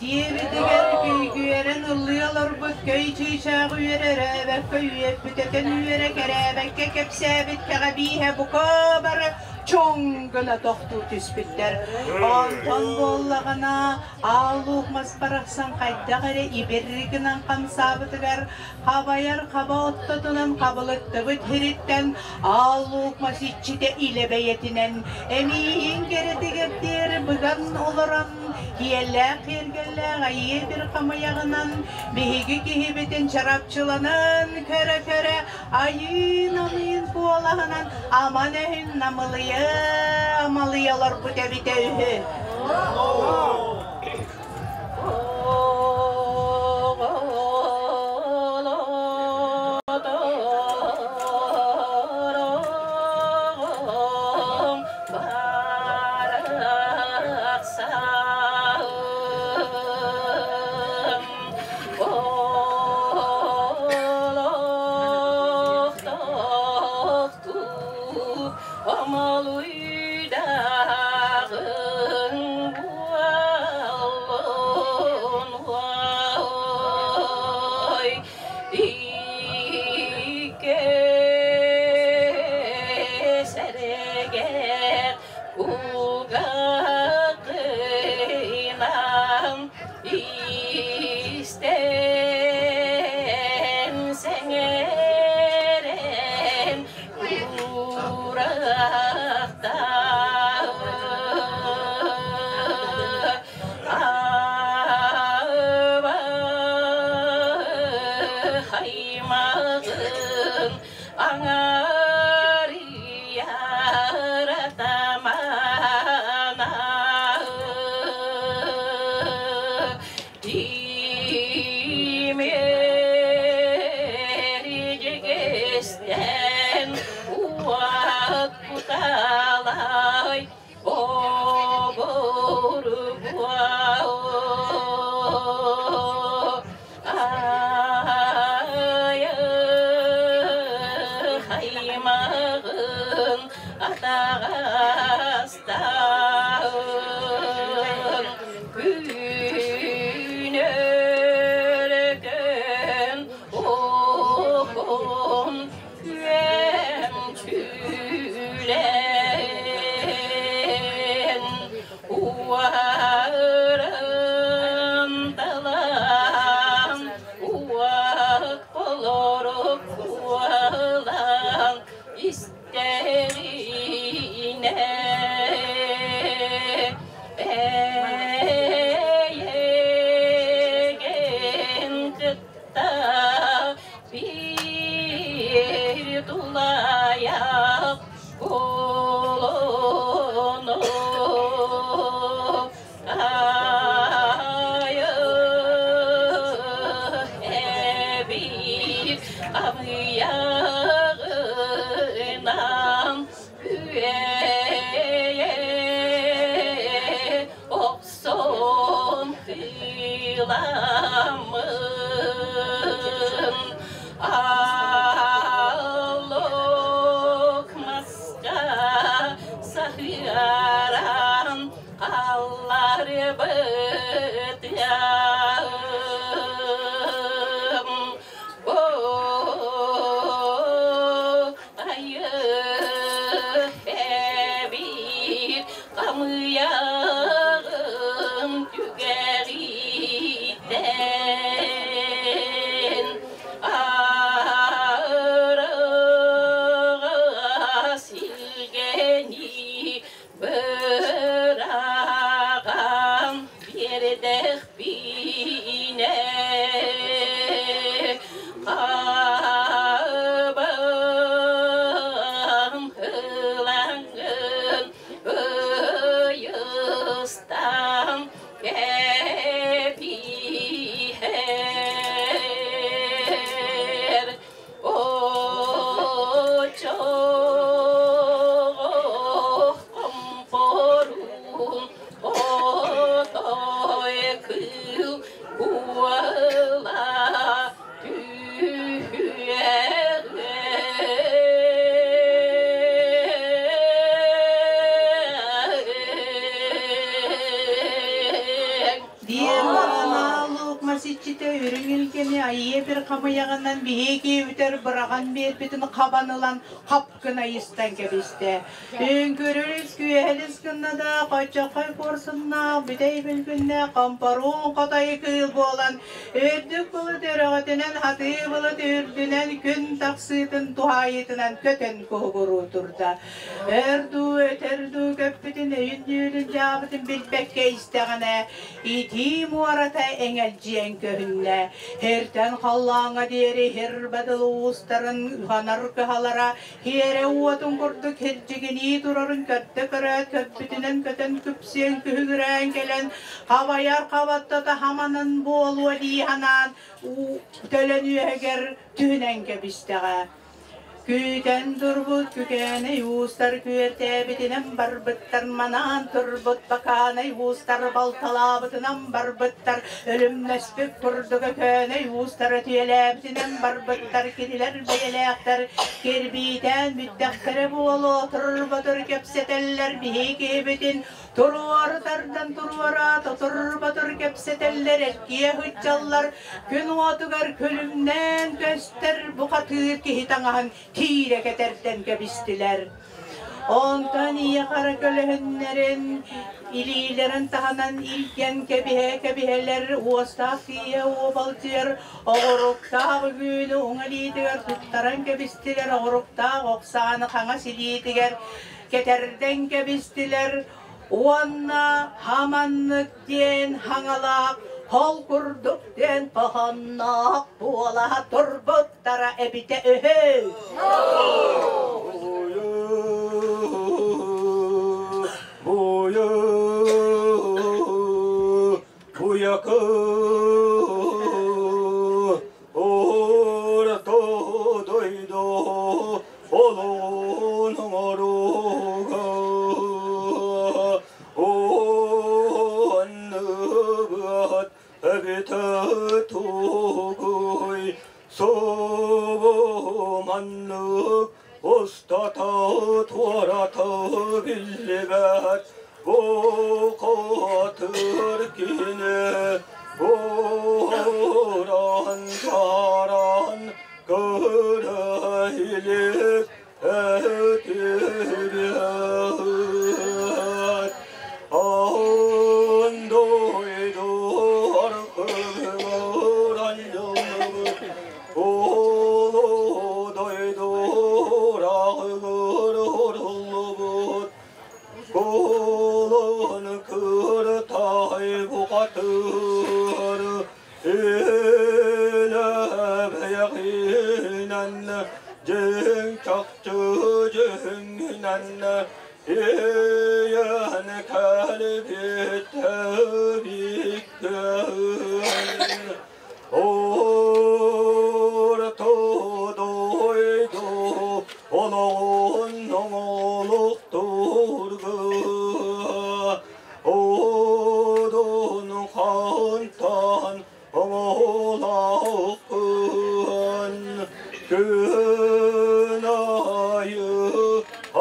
Диэбитигэр күйгүөрэн ыллыы олорбут көй чыычаах үөрэрээбэккэ үөппүтэтэн үөрэ кэрээбэккэ кэпсээбит кэҕэбииһэ бука бары чоҥ гына тохтуу түспүттэр. Онтон буоллаҕына аал луук мас барахсан хайдах эрэ ибир гынан хамсаабытыгар хабайар хаба оттотунан хабылыттыбыт һириттэн аал луук мас иччитэ илэ бэйэтинэн эмиийин кэрэтигэр диэри быган олорон киэллээх киэргэллээх айыы бир хамыйаҕынан биһиги киһибитин чарапчыланан көрө-көрө айыын-аныын куолаһынан аман өһүн намылыйа амалыйа олорбут эбитэ үһү. Истэн сэҥээрэн куурахта аймағын аңарияратамана Тимеригестен уат куталай Аймағын атағастан күн өрген оғын күмчүлен уарын талам уак болоруп куалан истерine Egen kıtta bir tulayak kolonu ayı ebir amıyağından üye okson kılamın Alok maska sahıyaran allar bıtyam O ayı ebir kamıyağım tügeriden Arığa silgeni bırakan bir dehbine. иччитэ үрүҥ илгэни айыы бир хамыйаҕынан биһиги үтэр быраҕан биэрбитин хабан ылан хап гына ыйыстан кэбистэ. Үҥкүрүс күөһэлис гынна да хоччоххой куорсуннаах бүтэй бүлгүннээх хомпоруун хотой кыыл буолан үрдүк былыт өрөҕөтүнэн хатыы былыт үрдүнэн күн тахсыытын туһаайыытынан көтөн куһугуруу турда. Өр дуу, өтөр дуу көппүтүн өйүн-дьүүлүн дьаабытын билбэккэ истэҕинэ, итии муората эҥэлдьийэн көһүннэ. Һиртэн халлааҥҥа диэри һир бадыл уустарын ыһанар кыһалара һиэрэ уотун курдук һирдьигинии турарын көрдө-көрөөт көрбүтүнэн көтөн күпсүөн күһүгүрээн кэлэн хабайар хабаттата хаманан буолуо дии санаан уу төлөн үөһүгэр түһүнэн кэбистэҕэ. Күүтэн турбут күкээнэй уустар күөртээбитинэн барбыттар, манаан турбут бакаанай уустар балталаабытынан барбыттар, өлүмнэспит курдук өкөөнөй уустар өтүйэлээбитинэн барбыттар, кинилэр бэйэлээхтэр кирбиитээн бүттэхтэрэ буолуо, турботур кэпсэтэллэр биһи киһибитин Туруору тардан туруора, тотур-ботур кэпсэтэллэр, эркиэ сылдьаллар, күн уотугар күлүмнээн көстөр бухатыыр киһи таҥаһын тиирэ кэтэрдэн кэбистилэр. Онтон ийэ хара көлөһүннэрин илиилэрин таһынан илгэн кэбиһэ-кэбиһэлэр уостаах тиийэ уобалдьыйар оҕуруктаах үгүүнү уҥа илиитигэр туттаран кэбистилэр, оҕуруктаах охсааны хаҥас илиитигэр кэтэрдэн кэбистилэр уонна хаманнык диэн хаҥалаах ол курдук диэн хоһонноох буола турбуттара эбитэ үһү. Буйакы Орто дойду олоҕун оҥорууга оннубут эбитэ тугуй субу маннык устата туората биллибэт бу хотыр кини уран таран көрө илик этибиэт аан дойду аркыгыр анньыллыбыт улуу дойду ырааҕыгыр уруллубут Кулун кыртай бухатыр илэбэйэҕинэн дьиҥ чахчы дьүһүҥүнэн ийэн кэлбит тэбиккин Орто дойду олоҕун оҥолуктуурга одун хантан оҥолооххун күн аайы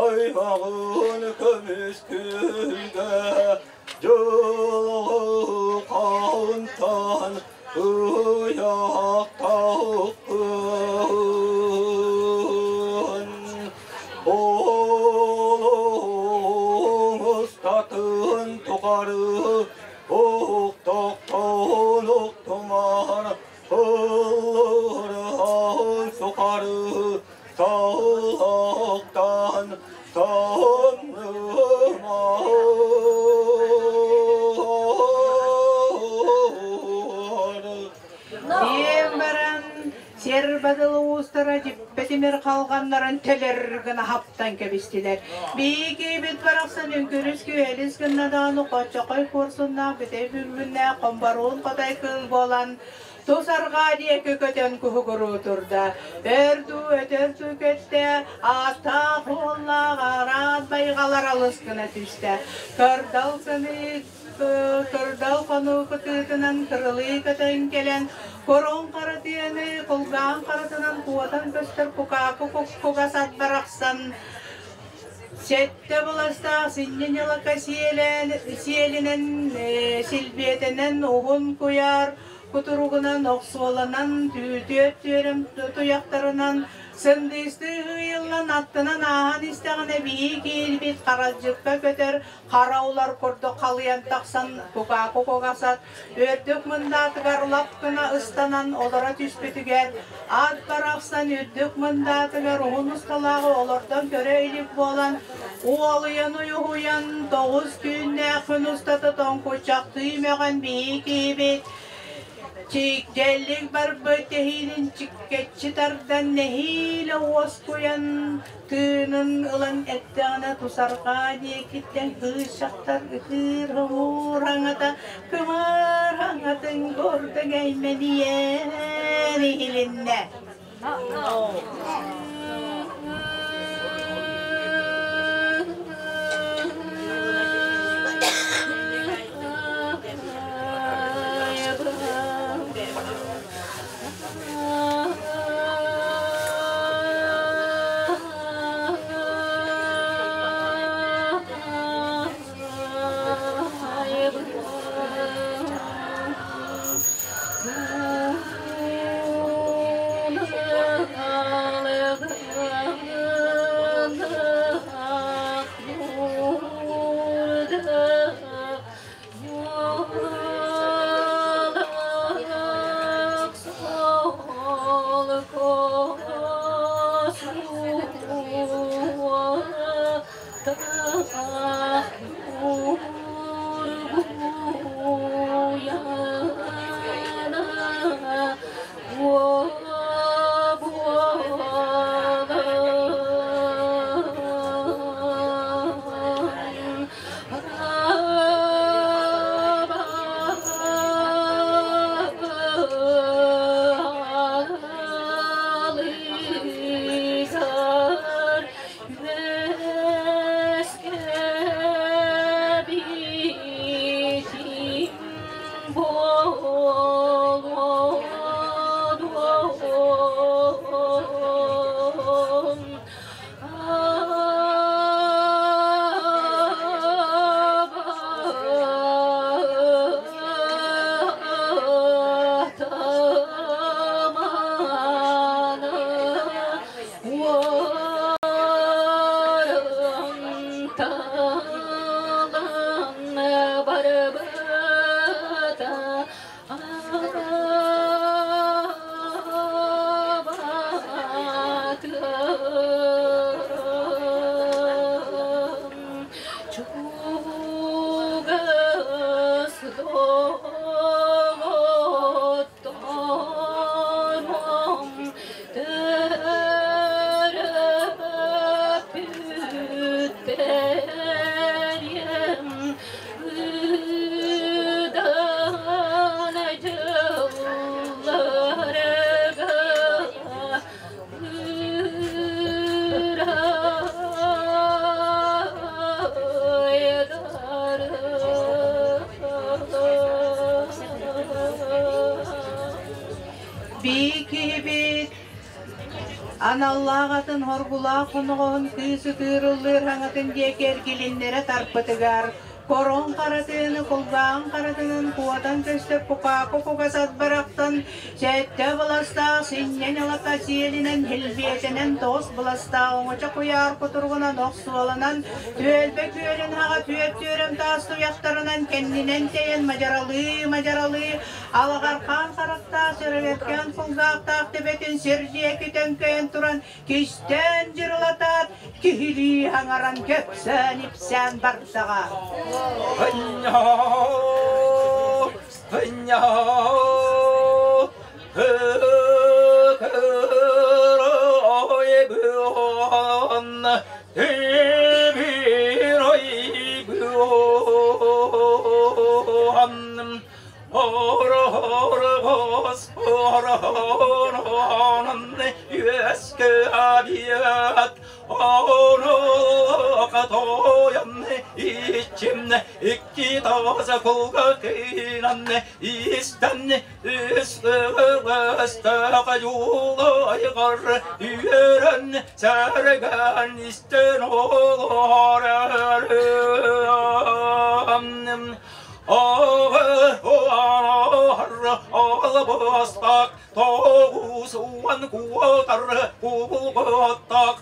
аймаҕын көмүскүүргэ дьылҕы хантан ыйаахтааххын олоҕуҥ устатын тухары уктохтон уктумар ыллырхан сухары саалахтан самнымаар. Диэн баран сэр бадыл уустара дьиппэтимир халҕаннарын төлөр гына хаптан кэбистилэр. Биһиги барахсан үҥкүрүс күһэлис гынна даҕаны хоччохой куорсуннаах бүтэй бүлгүннээх хомборуун хотой кыыл буолан тус арҕаа диэки көтөн куһугуруу турда. Өр дуу, өтөр дуу көттө, ааттаах уоллаах араат байҕалар алыс гына түстэ. Кырдал сыныы кырдал хонуу кытыытынан кырылыы көтөн кэлэн, курун харатыаны кулгаан харатынан куотан көстөр кукаакы куккугас ат барахсан сэттэ быластаах синньи-ньалака сиэлинэн силбиэтэнэн уһун куйаар Кутуругунан охсуоланан, түүтүөт түөрэм туйахтарынан сындыыстыы ыйыллан аттынан ааһан истэҕинэ биһии киирбит харалдьыкка көтөр хара улар курдук халыйан тахсан кукааку кугасат үрдүк мындаатыгар лап гына ыстанан олоро түспүтүгэр ат барахсан үрдүк мындаатыгар уһун усталааҕы олордон көрө илик буолан уолуйан уйуһуйан тоҕус түүннээх күн устата тоҥкуччахтыы мөҕөн биһии киһибит Чиикдьэллик барбыт тэһиинин чиккэччи тардан нэһиилэ уоскуйан тыынын ылан эттэҕинэ тусарҕаа диэкиттэн кыыс дьахтар ытыыр хомуур аҥата кымар аҥатын курдук эймэнийэн иһилиннэ. Бии киһибит аналлаах атын хоргулаах хоноҕоһун кыыс ытыырыллыыр хаҥатын диэки эргилиннэрэ тарпытыгар корон харатыны кулгааҕын харатынын куотан көстөр кукааку кугас ат барахсан сэттэ быластаах синньэн ылата сиэлинэн илбиэтэнэн тоҕус быластаах оҥочо куйаар кутуругунан охсуоланан түөлбэ күөлүн хаҕа түөрт түөрэм таас туйахтарынан кэннинэн тэйэн мадьаралыы-мадьаралыы алаҕархаан харахтаах сөрөбөркөөн кулгаахтаах төбөтүн сир диэки төҥкөйөн туран кистээн дьырылатаат киһилии хаҥаран кэпсээн-ипсээн бардаҕа. Албастак тоғуан куотар кубулготтак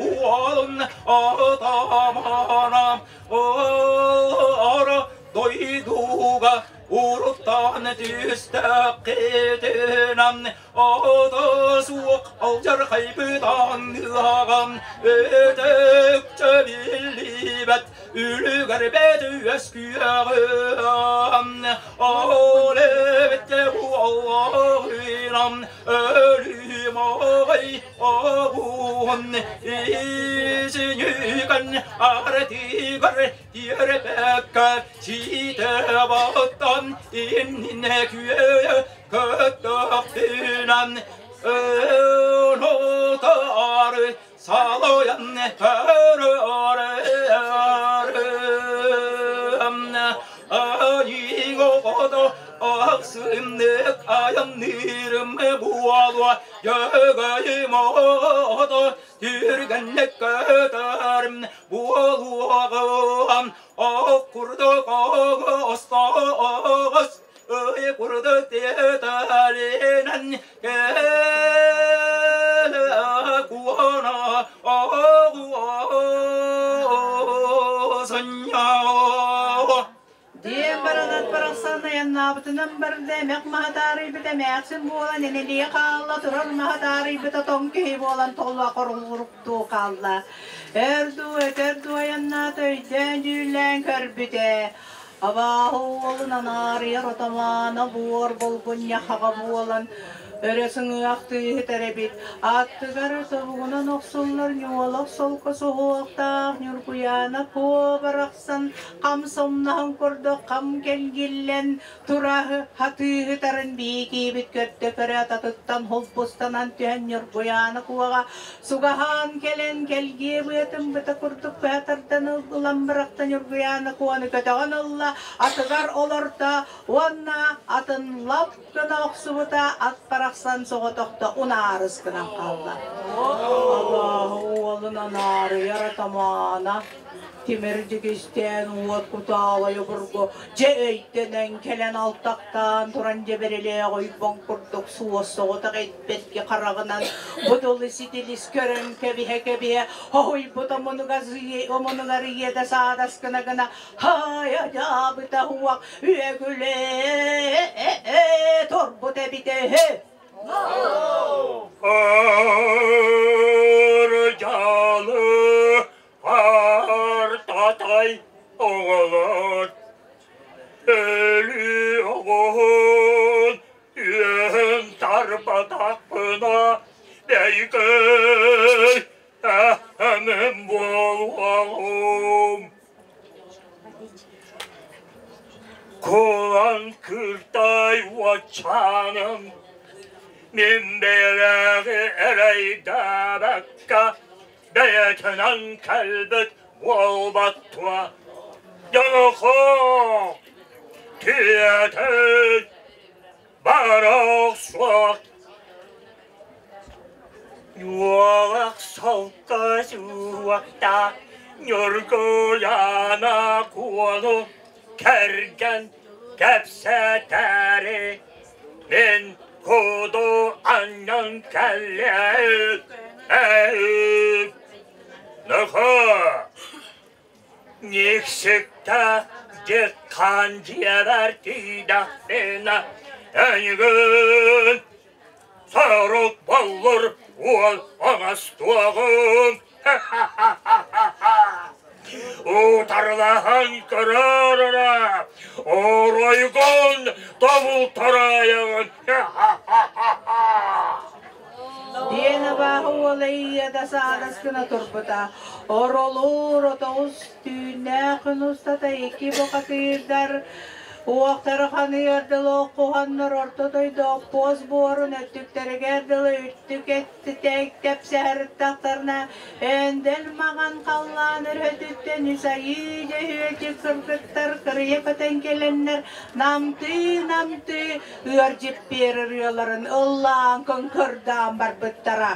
уолун атамана ора дойдуга уруттан түстэккитинэн ото суох алдьархайбытан ыаҕан өтөкчө биллибэт үлүгэр бэт үөскүөҕүм ол эбитте уоллаҕынан өлүүм оҕой оҕуһун исинүгэн артыгар тиэрбэккэ сиитэ баттан иннинэ күөйэ көттөхпүнэн өлөтары салайан көрөрөм айыгото ахсымнык айаннырым буолуо дьөгөйүм ото түргэнник көтөрүм буолуоҕум ох курдук остоҕос ый курдук тиэтэлинэн кэлэ куона оҕуосунньоо Диэн баранат барахсан айаннаабытынан барда эмэх маһа таарыйбыта эмээхсин буолан энэлийэ хаалла турар маһа таарыйбыта тоҥ киһи буолан толло хоруҥуруктуу хаалла. Өр дуу өтөр дуу айаннаата өйдөөн дьүүллээн көрбүтэ. Абааһы уолун анаарыйар отамаана буор булгунньахаҕа буолан өрө сыҥыахтыы иһитэр эбит. Аттыгар тобугунан охсуллар ньуолах солко суһуохтаах Ньургуйаана куо барахсан хам сомноһон курдук хам кэлгиллэн тураһы хатыыһытарын биикиибит көрдө көрө ататыттан холбустанан түһэн Ньургуйаана куоҕа сугаһаан кэлэн кэлгиэ быатын быта курдук быһа тардан ылан бырахта Ньургуйаана куону көтөҕөн ылла атыгар олорто уонна атын лап гына охсубута ат барахсан соҕотохто унаарыс гынан хаалла. Аллааһы уолун анаарыйар атамаана Тимир дьигистээн уот кутаалай обургу дьэ өйдөнөн кэлэн алтахтаан туран дьэбэрэлээх ойбон курдук суос соҕотох этбэтки хараҕынан будулу ситилис көрөн кэбиһэ-кэбиһэ хоһуйбут омунугар ийэтэ саадас гына гына хаайа дьаабыта уох үөгүлээ турбут эбитэ үһү. Ырдьалы Артатай оҕолор өлүү оҕуһун үөһүн тарбатахпына бэйкэй эһэмим буолуоҕум. Кулан кыртай уоччааным мин бэйэлээҕи эрэйдээбэккэ бэйэтинэн кэлбит буолбат дуо? Дьоҥохо, тиэтэй, барах суох. Ньуолах солко суохта Ньургуйаана Куону кэргэн кэпсэтээри мин куду анньан кэллээт Нөхө Никсикта дьыкхан дьиэбэр тиийдэхпинэ эйигин сорук боллур уол оҥостуоҕум Утарылаһан көрөр эрэ, оройгун тобултараайаҕын. Диэн абааһы уола ийэтэ саадас гына турбута. Оролуур отоҕус түүннээх күн устата икки бухатыырдар уохтара ханыар дылы оххуһаннар орто дойду оппуос буорун өттүктэригэр дылы үрдүк тэпсэһэртахтарына Өндөл маҕан халлаан өрөтүттэн үс айыы дьөһүөчүк кыргыттар кырыйа көтөн кэлэннэр намтыы-намтыы ыар дьиппиэр ырыаларын ыллаан көҥкөрдөөн барбыттара.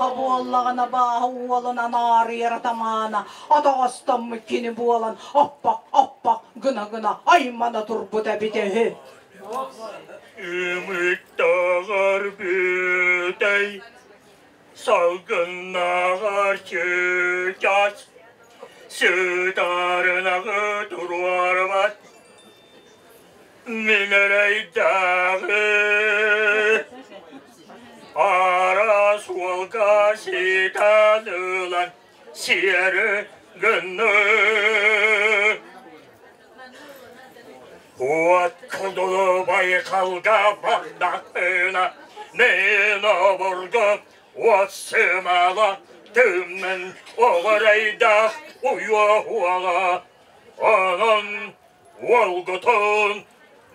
Онуоха буоллаҕына бааһы уолун анаарыйар атамаана атаҕастаммыт кини буолан аппах-аппах гына-гына аймана турбута эбитэ үһү. Ымыттаҕар бүтэй, салгыннаҕар чычаас, сытарынаҕы туруорбат, мин эрэйдээҕи араас уолга ситэн ылан сиэри гынны. Уот кудулу байкалга бардахпына, мен обургу уот сымала тымнын оҕорайдаах уйуоһуоҕа. Онон уолгутун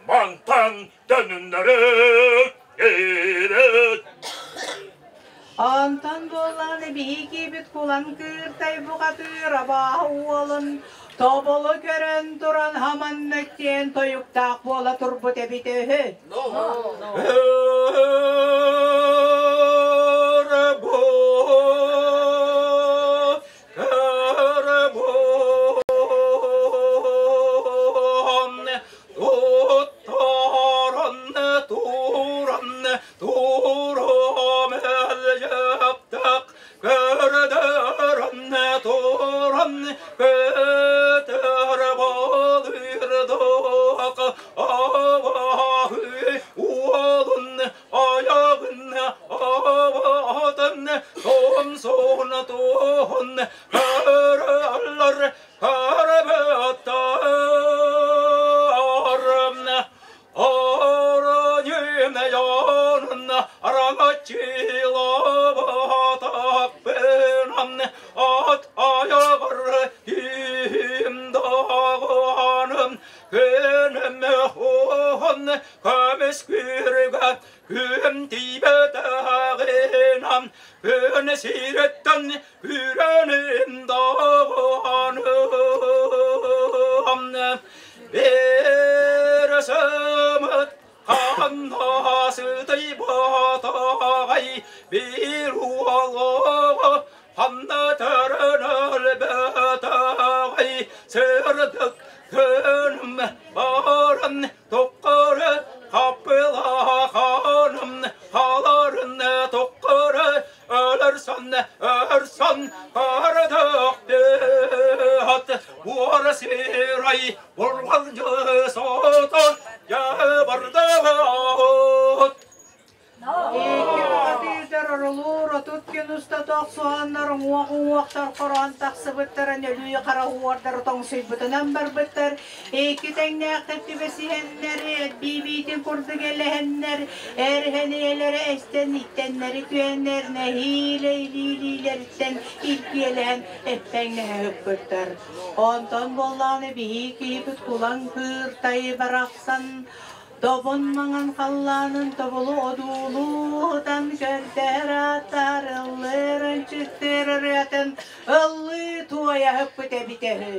мантан төнүннэрик диэбит. Онтон буоллаҕына биһиги кулан кыыртай бухатыыр абааһы уолун тобулу көрөн туран хаманнык диэн тойуктаах буола турбут эбитэ үһү. Икки бухатыырдар орулуур 30 күн устата охсуһаннар уҥуох-уҥуохтар хороон тахсыбыттарын өлүү хара уордары тоҥсуйбутунан барбыттар. Икки тэҥнээхтэр түбэсиһэннэр, биибиитин курдук элэһэннэр, эрхэниэлэрэ эстэн иттэннэри түһэннэр, нэһиилэ илиилиилэриттэн илгиэлэһэн эппэҥнэһэ ыппыттар. Онтон буоллаҕына биһии киһибит кулан кыыртай барахсан Добун маҥан халлаанын тобулу одуулуутан көрдөһөр ааттаар ыллыыр ынчыктыыр ырыатын ыллыы туойа ыппыт эбитэ үһү.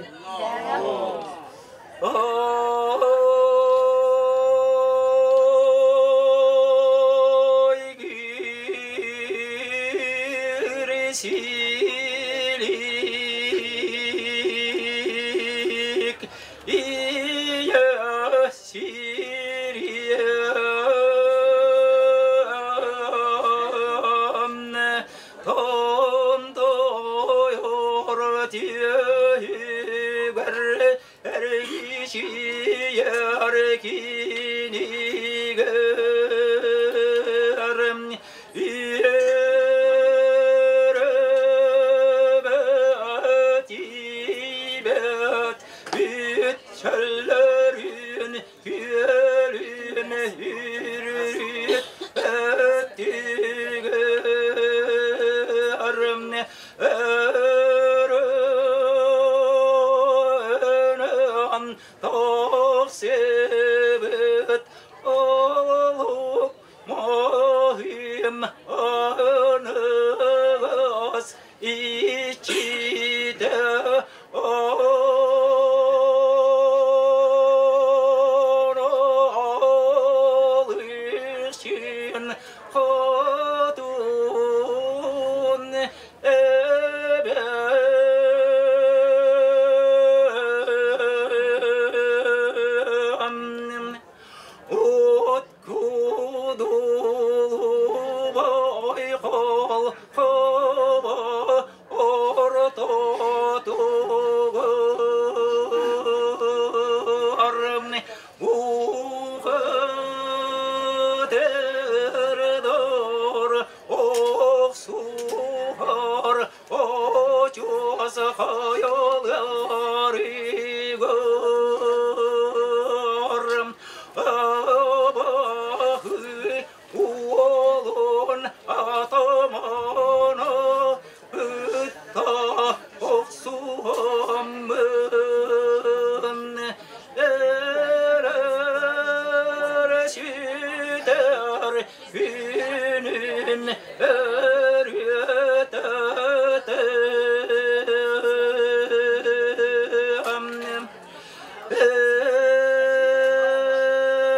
өрүөтөтөм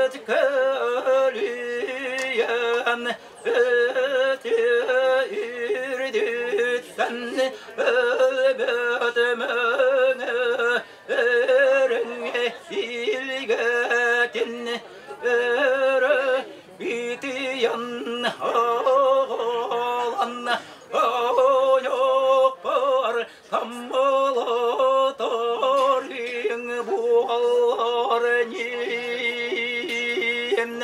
Ыт көлүйэн ыт үрдүттэн өлбөт мөҥө өрүҥ илгэтин өрө итийэн оҕолон ойохпор Каммалаториң буолар ньиэн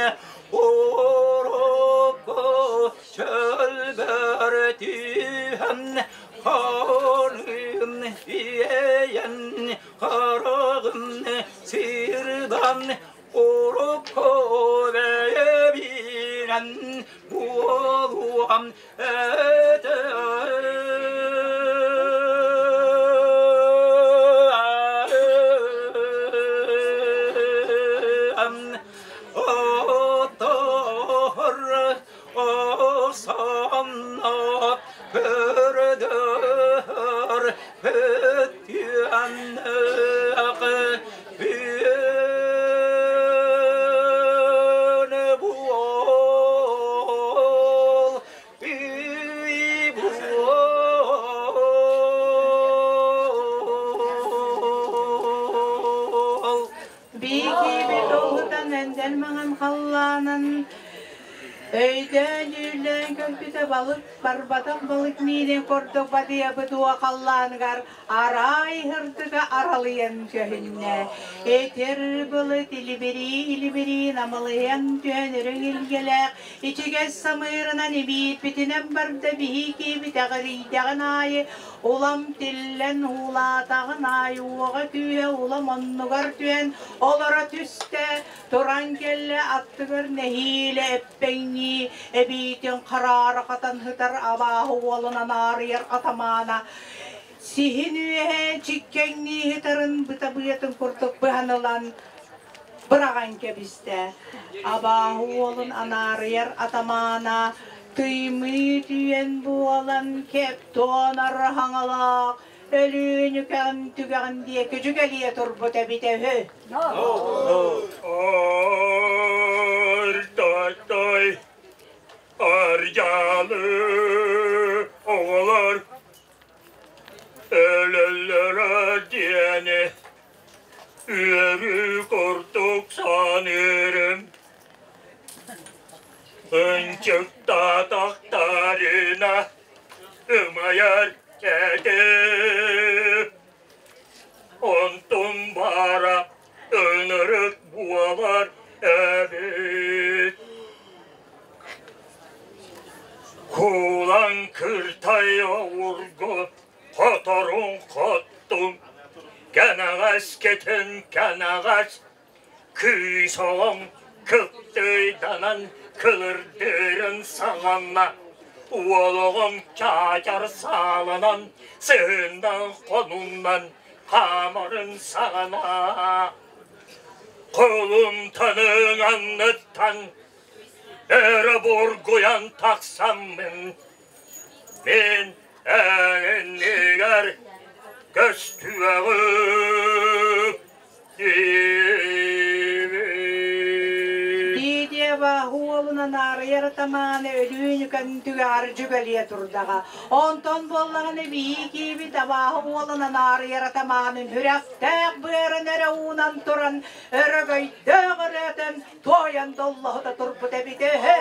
Урукку чөлбөр түһэн Хорун иэйэн хараҕын сирдан Урукку бэйэбинэн буолуом Буол Биикиби долгутан эндэл маҥан халлаанан өйдөөн үүлээн көрбүтэ балык барбатах балык миинин курдук бадыйабыт уо халлааныгар арай һырдыга аралыйан көһүннэ. Этир былыт илибирии-илибирии намылыйан түһэн үрүҥ илгэлээх Ичигэс самыырынан ибиирбитинэн барда биһиги битэҕирийдэҕин аайы улам тиллэн уулаатаҕын аайы уоҕа күүһэ улам оннугар түһэн олоро түстэ, туран кэллэ аттыгар нэһиилэ эппэҥнии эбиитин хараара хатан сытар абааһы уолунан аарыйар атамаана сиһин үөһэ чиккэҥнии сытарын бытабыйатын курдук быһан ылан быраҕан кэбистэ. Абааһы уолун анаарыйар атамаана тыймыы түүйэн буолан кэп туонар хаҥалаах өлүүнү кэҕин түгэҕин диэки дьүгэлийэ турбут эбитэ үһү. Ой, Арыйаалы оҕолор өлөллөрө диэни үөрүү курдук саныырым. Ынчыктаатахтарына ымайар этим. Онтум баара ынырык буолар эбит. Куулаҥ кыртай оҕургу хоторун хоттум, кэнэҕэс кэтин кэнэҕэс кыыс оҕоҥ кыптыйданан кылырдыырын саҕана уол оҕоҥ чаачар сааланан сыһыннан хонуннан хаамарын саҕана Кулумтаныҥ анныттан өрө бургуйан тахсаммын мин иннигэр көстүөҕүм Дии-диэба уолунан аарыйар атамааны өлүүнүкэн түгэҕэр дьүгэлиэ турдаҕа. Онтон буоллаҕына биһиги табааһы уолунан аарыйар атамаанын үрэхтээх быарын эрэ уунан туран өрөгөйдөөх ырыатын туойан доллоһута турбут эбитэ үһү.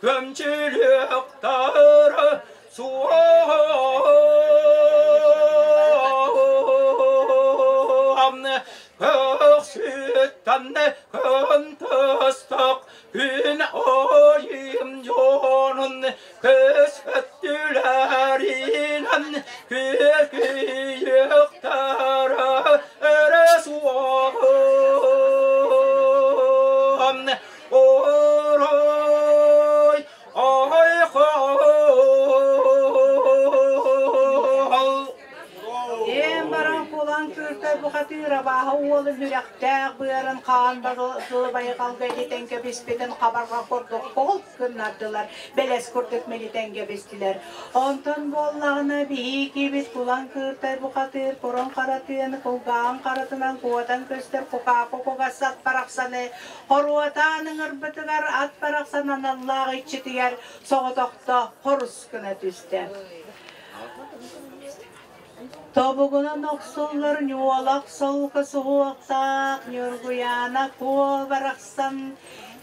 Көмчүлүктары суам Көксүттан көнтөстөк күн ойым жонун көз өттүләринен күкүйөктары өрө суам Орой ой хол Диэн баран кулан кыыртай бухатыыр абааһы уолун сүрэхтээх быарын хаан байҕалга илитэн кэбиспитин хабарҕа курдук хоҕул гыннардылар, бэлэс курдук мэлитэн кэбистилэр. Онтон буоллаҕына биһиги кулан кыыртай бухатыыр курун харатыаны кулгааҕын харатынан куотан көстөр кукаакы кугас ат барахсаны хоруотаан ыҥырбытыгар ат барахсан аналлаах иччитигэр соҕотохто хорус гына түстэ. Тобугунан охсуллар ньуолах солко суһуохтаах Ньургуйаана куо барахсан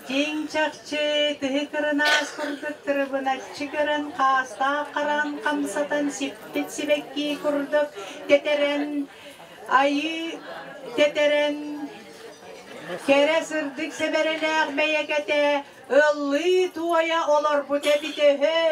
дьиҥ чахчы тыһы кырынаас курдук тырыбыначчы көрөн хаастаах харан хамсатан сиппит сибэкки курдук тэтэрэн айыы тэтэрэн кэрэ сырдык сэбэрэлээх бэйэкэтэ ыллыы туойа олорбут эбитэ үһү.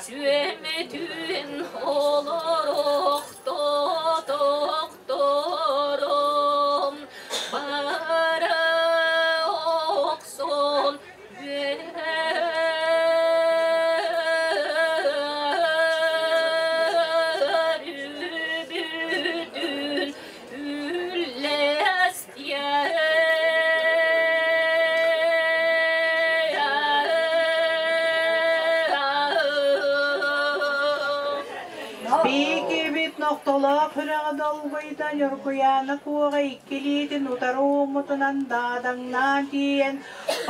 Сүөмүтүн олорохтор. Ортолоох үрэҕи долгуйда Ньургуйаана Куоҕа икки илиитин утары ууммутунан даадаҥнаан тиийэн,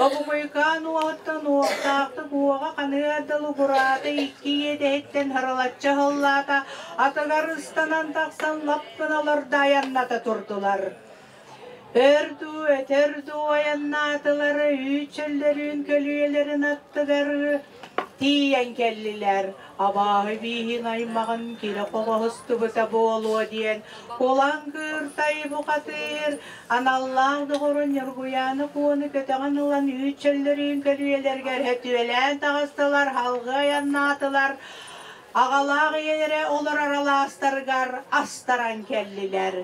Обугуйкаан уоһуттан уохтаахтык уоҕа ханыар дылы бураата икки иэдэһиттэн һырылаччы ыһыллаата, атыгар ыстанан тахсан лап гына олордо айанната турдулар. Өр дуу, өтөр дуу айаннаатылар, үүт чөллөрүүн көлүйэлэрин аттыгар тиийэн кэллилэр. Абааһы бииһин аймаҕын кирэ холоһустубута буолуо диэн Кулан Кыыртай бухатыыр аналлаах доҕорун Ньургуйааны Куону көтөҕөн ылан үүт чөллөрүүн көлүйэлэригэр өтүөлээн таҕыстылар, халҕыы айаннаатылар. Аҕалаах ийэлэрэ олорор алаастарыгар астаран кэллилэр.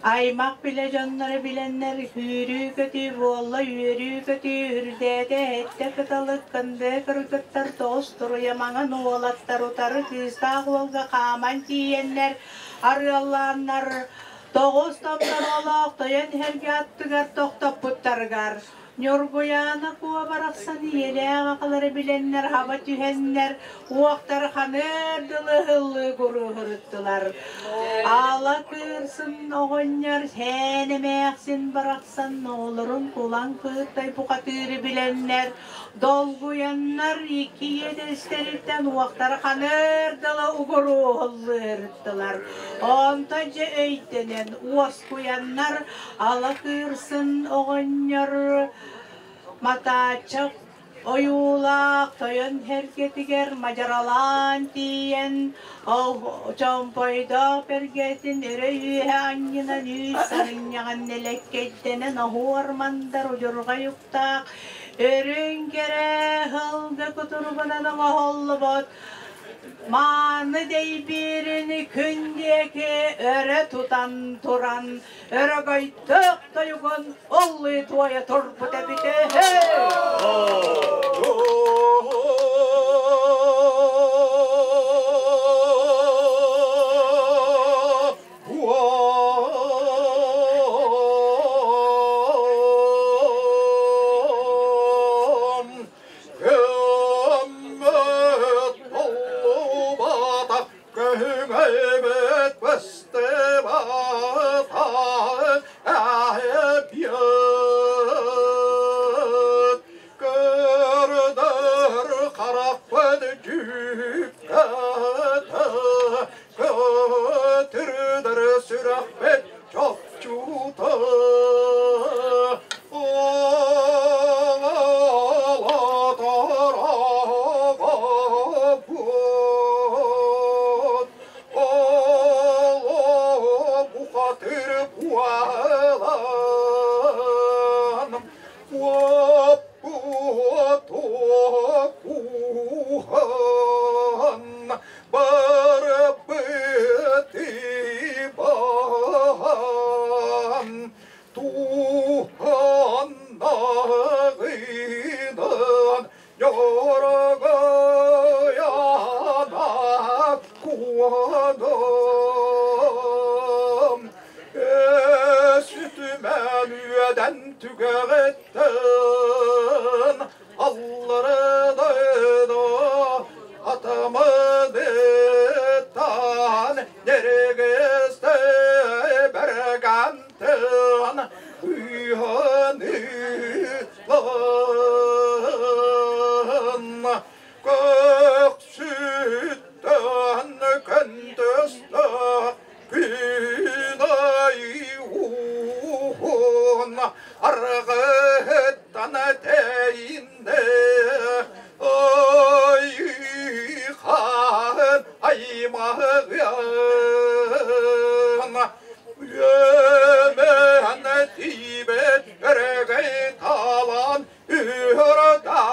Аймах билэ дьонноро билэннэр сүүрүү-көтүү буолла, үөрүү-көтүү үрдээтэ, эттэ кыталык, кындыы кыргыттар тоҕус туруйа маҥан уолаттар утары кыыстаах уолга хааман тиийэннэр, арыаллааннар тоҕус томтороолоох тойон иһэргэ аттыгар тохтоппуттарыгар Ньургуйаана Куо барахсан ийэлээх аҕалара билэннэр хаба түһэннэр, уохтара ханыар дылы ыһыллыы куруһуруттулар. Аала кыырсын оҕонньор һээн эмээхсин барахсан оҕолорун кулан кыыртай бухатыыры билэннэр, долгуйаннар икки иэдэстэриттэн уохтара ханыар дылы угуруһуллуһуруттулар. Онтон дьэ өйдөнөн, уоскуйаннар Ала кыырсын оҕонньор Матааччах ойуулаах тойон эргэтигэр мадьаралаан тиийэн, чомпойдоох бэргэтин өрө үөһэ анньынан үүт сарынньаҕын нэлэккэйдэнэн оһуор мандар удьурҕай уктаах өрүҥ кэрэ һылга кутуругунан оҥоһуллубут мааны дэйбиирин күн диэки өрө тутан туран өрөгөйдөөх тойугун ыллыы туойа турбут эбитэ Көһүҥэйбит быстыбат эпиэт Көрдөр харахпыт дьүүккэтэ Көтүрдэр сүрэхпит чопчута Туһаннаҕынан Yorgoyana куоном Өсүтүмэн үөдэн түгэҕиттэн Аллары дойду атамыныттан Нерегесте бергантын Ыһанылан Көксүттэн көндөстө күн ай уһун Аргыттан тэйинде Айхан аймағын Үөмэн тиибет өрөгөй талан үрдатаын.